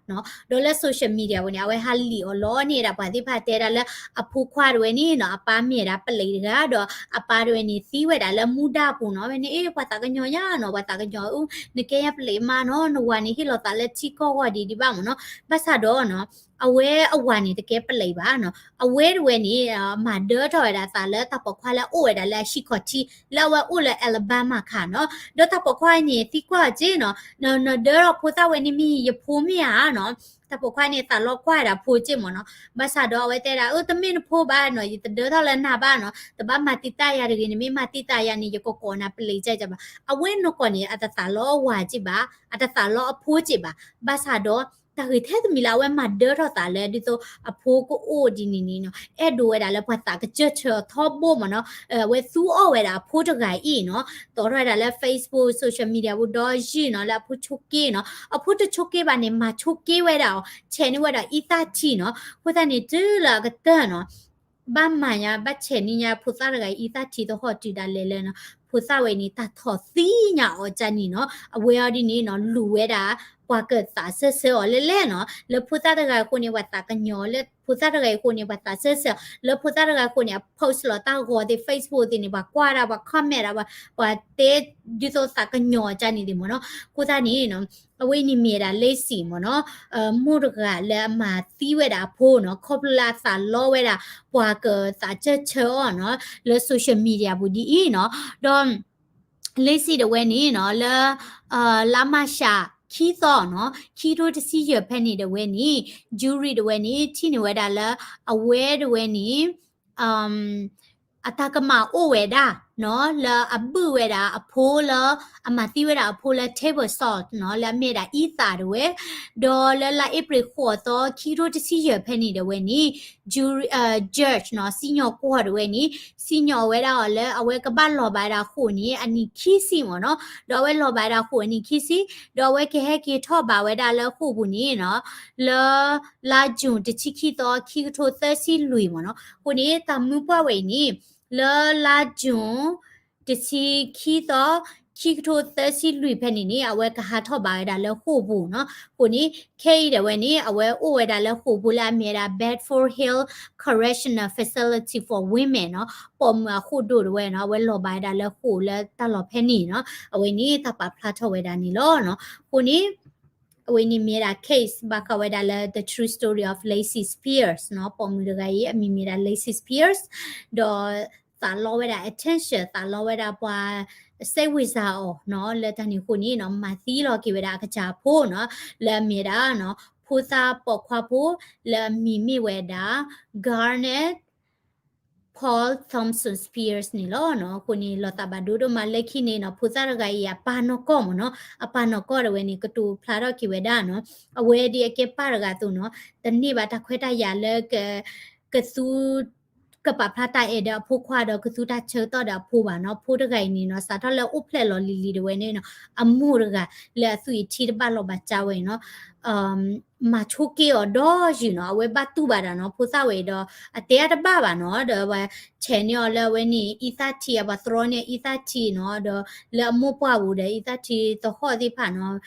ဒီးလၢ social media ဝဲန့ၣ် အဝဲဟးလံၣ်အီၤလီၤန့ၣ်ဒၣ် ပှၤသ့ၣ်တဖၣ်တဲဒၣ်လၢ အဖိခွါတဝဲန့ၣ်နီၤ အပၢ်မ့ၢ်ဝဲဒၣ်ပလံးတဂၤ ဒီးအပၢ်တဝဲန့ၣ် သံဝဲဒၣ်လၢမူဒါပူၤနီၤ. ဝဲန့ၣ် အ့ၣ် ပှၤသးကညီၤညါနီၤ, ပှၤသးကညီၤအူ နကဲယါပလံးမါနီၤ, နဝၤန့ၣ် ဟ့ၣ်လီၤသးလၢထံကီၢ်ဂီၢ်ဒံးဒံးဘၣ်မးနီၤ. ဘၣ်ဆၣ်ဒီးနီၤ အဝဲအဝၤန့ၣ် တကဲပလံးဘၣ်နီၤ, အဝဲတဝဲန့ၣ် မၤဒၢထီၣ်ဝဲဒၣ်သးလၢတၢ်ပိာ်ခွါလၢအအိၣ်ဝဲဒၣ်လၢအဟံၣ်ခီၣ်ထံး လၢအဝဲအိၣ်လၢ Alabama ခါနီၤ. ဒီးတၢ်ပိာ်ခွါန့ၣ် သံကွၢ်အီၤက့ၢ်နီၤ, နဒၢထီၣ်ဖိသၣ်ဝဲန့ၣ်မ့ၢ်ယဖိမ့ၢ်ဧါနီၤ. တၢ်ပိာ်ခွါန့ၣ် သးလီကွၢ်ဝဲဒၣ်ဖိက့ၢ်မးနီၤ. ဘၣ်ဆၣ်ဒီးအဝဲတဲဒၣ် အၢ တမ့ၢ်နဖိဘၣ်နီၤ, ယတဒၢထီၣ်လၢနၤဘၣ်နီၤ, တဘၣ်မၤတံာ်တာ်ယၤတဂ့ၤ, နမ့ၢ်မၤတံာ်တာ်ယၤန့ၣ် ယကကိးနၤပလံးကဲကဲဘၣ်. အဝဲနီၢ်ကီၢ်န့ၣ် အတသးလီအဝၤက့ၢ်ဘၣ်, အတသးလီအဖိက့ၢ်ဘၣ်. ဘၣ်ဆၣ်ဒီး တၢ်ဂ့ၢ်ထဲတမံၤလၢအဝဲမၤဒၢထီၣ်သးလၢ ဒ်သိးအဖိကအိၣ်ဒ်န့ၣ်န့ၣ်နီၤ, အဲၣ်ဒိးဝဲဒၣ်လၢပှၤသးကစၢၢ်ဆၢအီၤထီဘိမးနီၤ. အဝဲသူအီၣ်ဝဲဒၣ်အဖိတဂၤအံၤနီၤ, တီထီၣ်ဝဲဒၣ်လၢ Facebook social media ပူၤဒီးယုၢ်နီၤ လၢအဖိဆိးက့နီၤ, အဖိတဆိးက့ဘၣ်န့ၣ် မၤဆိးက့ဝဲဒၣ်အီၤ, ဆဲးန့ၢ်ဝဲဒၣ်အံသၣ်ထံနီၤ. အဃိသတးန့ၣ် တုၤလၢအကတၢၢ်နီၤ ဘၣ်မၤညါ ဘၣ်ဆဲးန့ၢ်ညါဖိသၣ်တဂၤအံသၣ်ထံသဟီၣ်တုၤဒၣ်လဲာ်လၢနီၤ, ဖိသၣ်ဝဲန့ၣ် တၢ်ထီၣ်သံညါအီၤကၢ်န့ၣ်နီၤ, အဝဲအီၤဒ်န့ၣ်နီၤ လူၤဝဲဒၣ် ပှၤကသးစၢၢ်ဆၢအီၤလဲၣ်လဲၣ်နီၤ, လၢဖိသၣ်တဂၤအဃိန့ၣ် ပှၤသးကညီၤ, လၢဖိသၣ်တဂၤအံၤအဃိန့ၣ် ပှၤသးစၢၢ်ဆၢ, လၢဖိသၣ်တဂၤအဃိန့ၣ် အ post လီၤတၢ်ဂီၤသ့ၣ် Facebook သ့ၣ်န့ၣ် ပှၤကွၢ်ဒၣ် ပှၤ comment ဒၣ် ပှၤ ပှၤတဲ ဒ်သိးသးကညီၤကၢ်န့ၣ်သ့ၣ်မးနီၤ. အဃိသတးန့ၣ်နီၤ အဝဲအံၤန့ၣ်မ့ၢ်ဝဲဒၣ် Lacey မးနီၤ, မိၢ်တဂၤလၢအမၤသံဝဲဒၣ်အဖိနီၤ, ခီဖျိလၢအသးလီဝဲဒၣ် ပှၤကသးစၢၢ်ဆၢအီၤနီၤ, လၢ social media ပူၤဒ်အံၤနီၤ, ဒီး Lacey တဝဲန့ၣ်နီၤ လၢ လါမၢ်ၡးခံသီနီၤ, ခံကထိတဆံယဲၢ်ဖဲန့ၣ်တဝဲန့ၣ် jury တဝဲန့ၣ် ထံၣ်န့ၢ်ဝဲဒၣ်လၢ အဝဲတဝဲန့ၣ် အတၢ်ကမၣ်အိၣ်ဝဲဒၣ်နီၤ, လၢအဘုၣ်ဝဲဒၣ်အဖိလၢ အမၤသံဝဲဒၣ်အဖိလၢ table salt နီၤ, လၢအမ့ၢ်ဒၣ်အံသၣ်တဝဲ, ဒီးလၢလါအ့ဖြ့ၣ်ဃိးသီ ခံကထိတဆံယဲၢ်ဖဲန့ၣ်တဝဲန့ၣ် jury, judge နီၤ, စံၣ်ညီၣ်ကွီၢ်တဝဲန့ၣ် စံၣ်ညီၣ်ဝဲဒၣ်အီၤလၢအဝဲကဘၣ်လီၤဘၣ်ဝဲဒၣ်ဃိာ်န့ၣ် အနံၣ်ခံဆံမးနီၤ, ဒီးအဝဲလီၤဘၣ်ဝဲဒၣ်ဃိာ်အနံၣ်ခံဆံ, ဒီးအဝဲကဟဲက့ၤထီၣ်ဘၣ်ဝဲဒၣ်လၢဃိာ်ပူၤန့ၣ်နီၤ လၢ လါယူၤတဆံခံသီ ခံကထိသၢဆံလွံၢ်မးနီၤ. အဃိန့ၣ် တၢ်မုၢ်ပှၢ်ဝဲအံၤန့ၣ် လၢလါယူၤ တဆံခံသီ ခံကထိသၢဆံလွံၢ်ဖဲန့ၣ်န့ၣ် အဝဲကဟးထီၣ်ဘၣ်ဝဲဒၣ်လၢဃိာ်ပူၤနီၤ. အဃိန့ၣ် ခဲအံၤဒၣ်ဝဲန့ၣ် အဝဲအိၣ်ဝဲဒၣ်လၢဃိာ်ပူၤလၢအမ့ၢ်ဝဲဒၣ် Bedford Hill Correctional Facility for Women နီၤ, ပိာ်မုၣ်အဃိာ်ဒိၣ်တဝဲနီၤ, အဝဲလီၤဘၣ်ဝဲဒၣ်လၢဃိာ်လၢတၢ်လီၢ်ဖဲန့ၣ်နီၤ. အဝဲန့ၣ်တၢ်ပာ်ဖျါထီၣ်ဝဲဒၣ်န့ၣ်လီၤနီၤ. အဃိန့ၣ် အဝဲန့ၣ်မ့ၢ်ဝဲဒၣ် case ဘၣ်ဃးဝဲဒၣ်လၢ The True Story of Lacey Spears နီၤ, ပိာ်မုၣ်တဂၤအံၤ အမံၤမ့ၢ်ဒၣ် Lacey Spears, ဒီးသးလီဝဲဒၣ် attention, သးလီဝဲဒၣ်ပှၤ စိတ်ဝင်စား အီၤနီၤ, လၢတၢ်န့ၣ်အဃိန့ၣ်နီၤ မၤသံလီၤက့ၤဝဲဒၣ်အကစၢ်ဖိနီၤ, လၢအမ့ၢ်ဝဲဒၣ် ဖိသၣ်ပိာ်ခွါဖိ လၢအမံၤမ့ၢ်ဝဲဒၣ် Garnet Paul Thompson Spears န့ၣ်လီၤနီၤ. အဃိန့ၣ် လီၤသးဘၣ်ဒိဒိၣ်မးလၢခံန့ၣ်နီၤ, ဖိသၣ်တဂၤအံၤအပၢ်နီၢ်ကီၢ်မးနီၤ, အပၢ်နီၢ်ကီၢ်တဝဲန့ၣ် ကတိၤဖျါထီၣ်က့ၤဝဲဒၣ်နီၤ, အဝဲဒ်အကဲပၢ်တဂၤအသိးနီၤ, တန့ၢ်ဘၣ်တၢ်ခွဲးတၢ်ယာ်လၢ ကသူ ကပာ်ဖျါတၢ်အဲၣ်ဒီးအဖိခွါဒီးကသူတၢ်ဆၢကတီၢ်ဒီးအဖိဘၣ်နီၤ. ဖိတဂၤအံၤန့ၣ်နီၤ စးထီၣ်လၢအိၣ်ဖျဲၣ်လီၤလံၤလံၤတဝဲန့ၣ်နီၤ, အမိၢ်တဂၤလၢအသွံၣ်အထံတဘၣ်လီၤဘၣ်ကၢ်ဝဲနီၤ မၤဆိက့အီၤဒီးယုၢ်နီၤ, အဝဲဘၣ်တူၢ်ဘၣ်ဒၣ်နီၤ, ဖိသၣ်ဝဲအံၤဒီး အတဲအတဘၣ်ဘၣ်နီၤ, ဒီးအဝဲဆဲးန့ၢ်အီၤလၢအဝဲန့ၣ် အံသၣ်ထံ အပှၤတြီန့ၢ်အံသၣ်ထံနီၤ, ဒီးလၢအမိၢ်ပှၢ်ပူၤဒီး အံသၣ်ထံသဟီၣ်သ့ၣ်တဖၣ်နီၤ,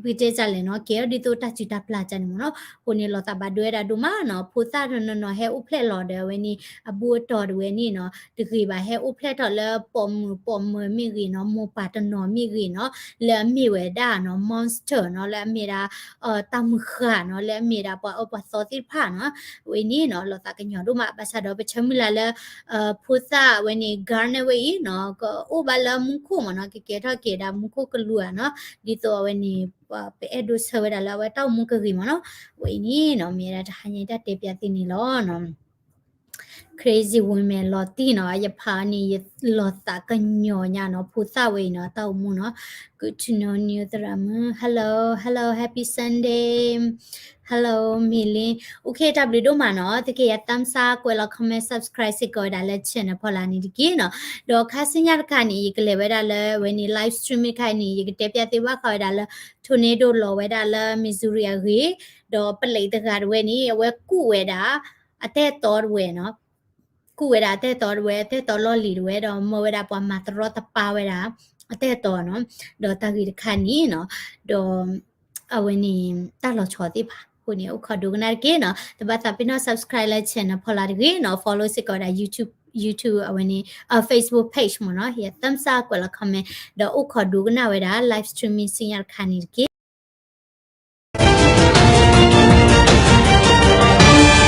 ပကတဲဒ်လဲၣ်နီၤ, ကဲထီၣ်ဒ်သိးတၢ်စုၣ်တၢ်ပျၢ်ကၢ်န့ၣ်မးနီၤ. အဃိန့ၣ် လီၤသးဘၣ်ဒိဝဲဒၣ်ဒိၣ်မးနီၤ, ဖိသၣ်တနီၤနီၤဟဲအိၣ်ဖျဲၣ်လီၤဒီးအဝဲန့ၣ် အဘူအတီၢ်တဝဲန့ၣ်နီၤ, တဂ့ၤဘၣ် ဟဲအိၣ်ဖျဲၣ်ထီၣ်လၢပိာ်မုၣ်ပိာ်မၢၤမ့ၢ်ဂ့ၤနီၤ, မိၢ်ပၢ်တနီၤမ့ၢ်ဂ့ၤနီၤ, လၢအမ့ၢ်ဝဲဒၣ်နီၤ monster နီၤ, လၢအမ့ၢ်ဒၣ် တၢ်မုၢ်ဃၢ်နီၤ, လၢအမ့ၢ်ဒၣ်ပှၤအၢပှၤသီသ့ၣ်တဖၣ်နီၤ, အဝဲန့ၣ်နီၤ လီၤသးကညီၤဒိၣ်မး, ဘၣ်ဆၣ်ဒီးပဆၢမုၢ်လၢ်လၢ ဖိသၣ်အဝဲန့ၣ် Garnet ဝဲအံၤနီၤ, ကအိၣ်ဘၣ်လၢမူခိၣ်မးနီၤ, ကကဲထီၣ်က့ၤဒၣ်မူခိၣ်ကလူးဧါနီၤ, ဒ်သိးအဝဲန့ၣ် ပအဲၣ်ဒိးဆၢဝဲဒၣ်လၢအဝဲတၢ်အိၣ်မူကဂ့ၤမးနီၤ, အဝဲအံၤန့ၣ်နီၤ မ့ၢ်ဝဲဒၣ်တဟါညါတၢ်တဲပျးသ့န့ၣ်လီၤနီၤ. Crazy woman လီၤတံၢ်နီၤ, ယဖးအီၤန့ၣ် ယလီၤသးကညီၤညါနီၤ, ဖိသၣ်ဝဲအံၤနီၤ, တၢ်အိၣ်မူနီၤ. Good to know you သရၣ်မုၣ်, hello hello, happy Sunday, hello မ့ၢ်လ့, OK တၢ်ဘျုးဒိၣ်မးနီၤ, သုကယၤ thumbs up ကွဲးလီၤ comment subscribe စ့ၢ်ကီးဝဲဒၣ်လၢ channel ဖီလာ်န့ၣ်တက့ၢ်နီၤ. ဒီးခါဆူညါတခါန့ၣ် ယကလဲၤဝဲဒၣ်လၢအဝဲန့ၣ် live stream တခါန့ၣ် ယကတဲပျးသ့ၣ်ဘၣ်ဃးဝဲဒၣ်လၢ tornado လီၤဝဲဒၣ်လၢ Missouri အဂ့ၢ်, ဒီးပလံးတဂၤတဝဲန့ၣ် အဝဲကူၣ်ဝဲဒၣ် အတၢ်အဲၣ်တီတဝဲနီၤ, ကူၣ်ဝဲဒၣ်အတၢ်အဲၣ်တီတဝဲ, အတၢ်အဲၣ်တီလီၢ်လံၤတဝဲ, ဒီးမၢဝဲဒၣ်ပှၤမၤတရီတပါဝဲဒၣ် အတၢ်အဲၣ်တီနီၤ. ဒီးတၢ်ဂ့ၢ်တခါန့ၣ်နီၤ, ဒီး အဝဲန့ၣ် တၢ်လီၤဆီသ့ၣ်တဖၣ်အဃိန့ၣ် အိၣ်ခိးဒိကနၣ်တက့ၢ်နီၤ. တဘၣ်သးပ့ၤနီၣ် subscribe လၢ channel ဖီလာ်တဂ့ၤနီၤ, follow စ့ၢ်ကီးဝဲဒၣ် YouTube, YouTube အဝဲန့ၣ် အ Facebook page မ့ၢ်နီၤ, ယၤ thumbs up ကွဲးလီၤ comment ဒီးအိၣ်ခိးဒိကနၣ်ဝဲဒၣ် live streaming ဆူညါတခါန့ၣ်တက့ၢ်နီၤ.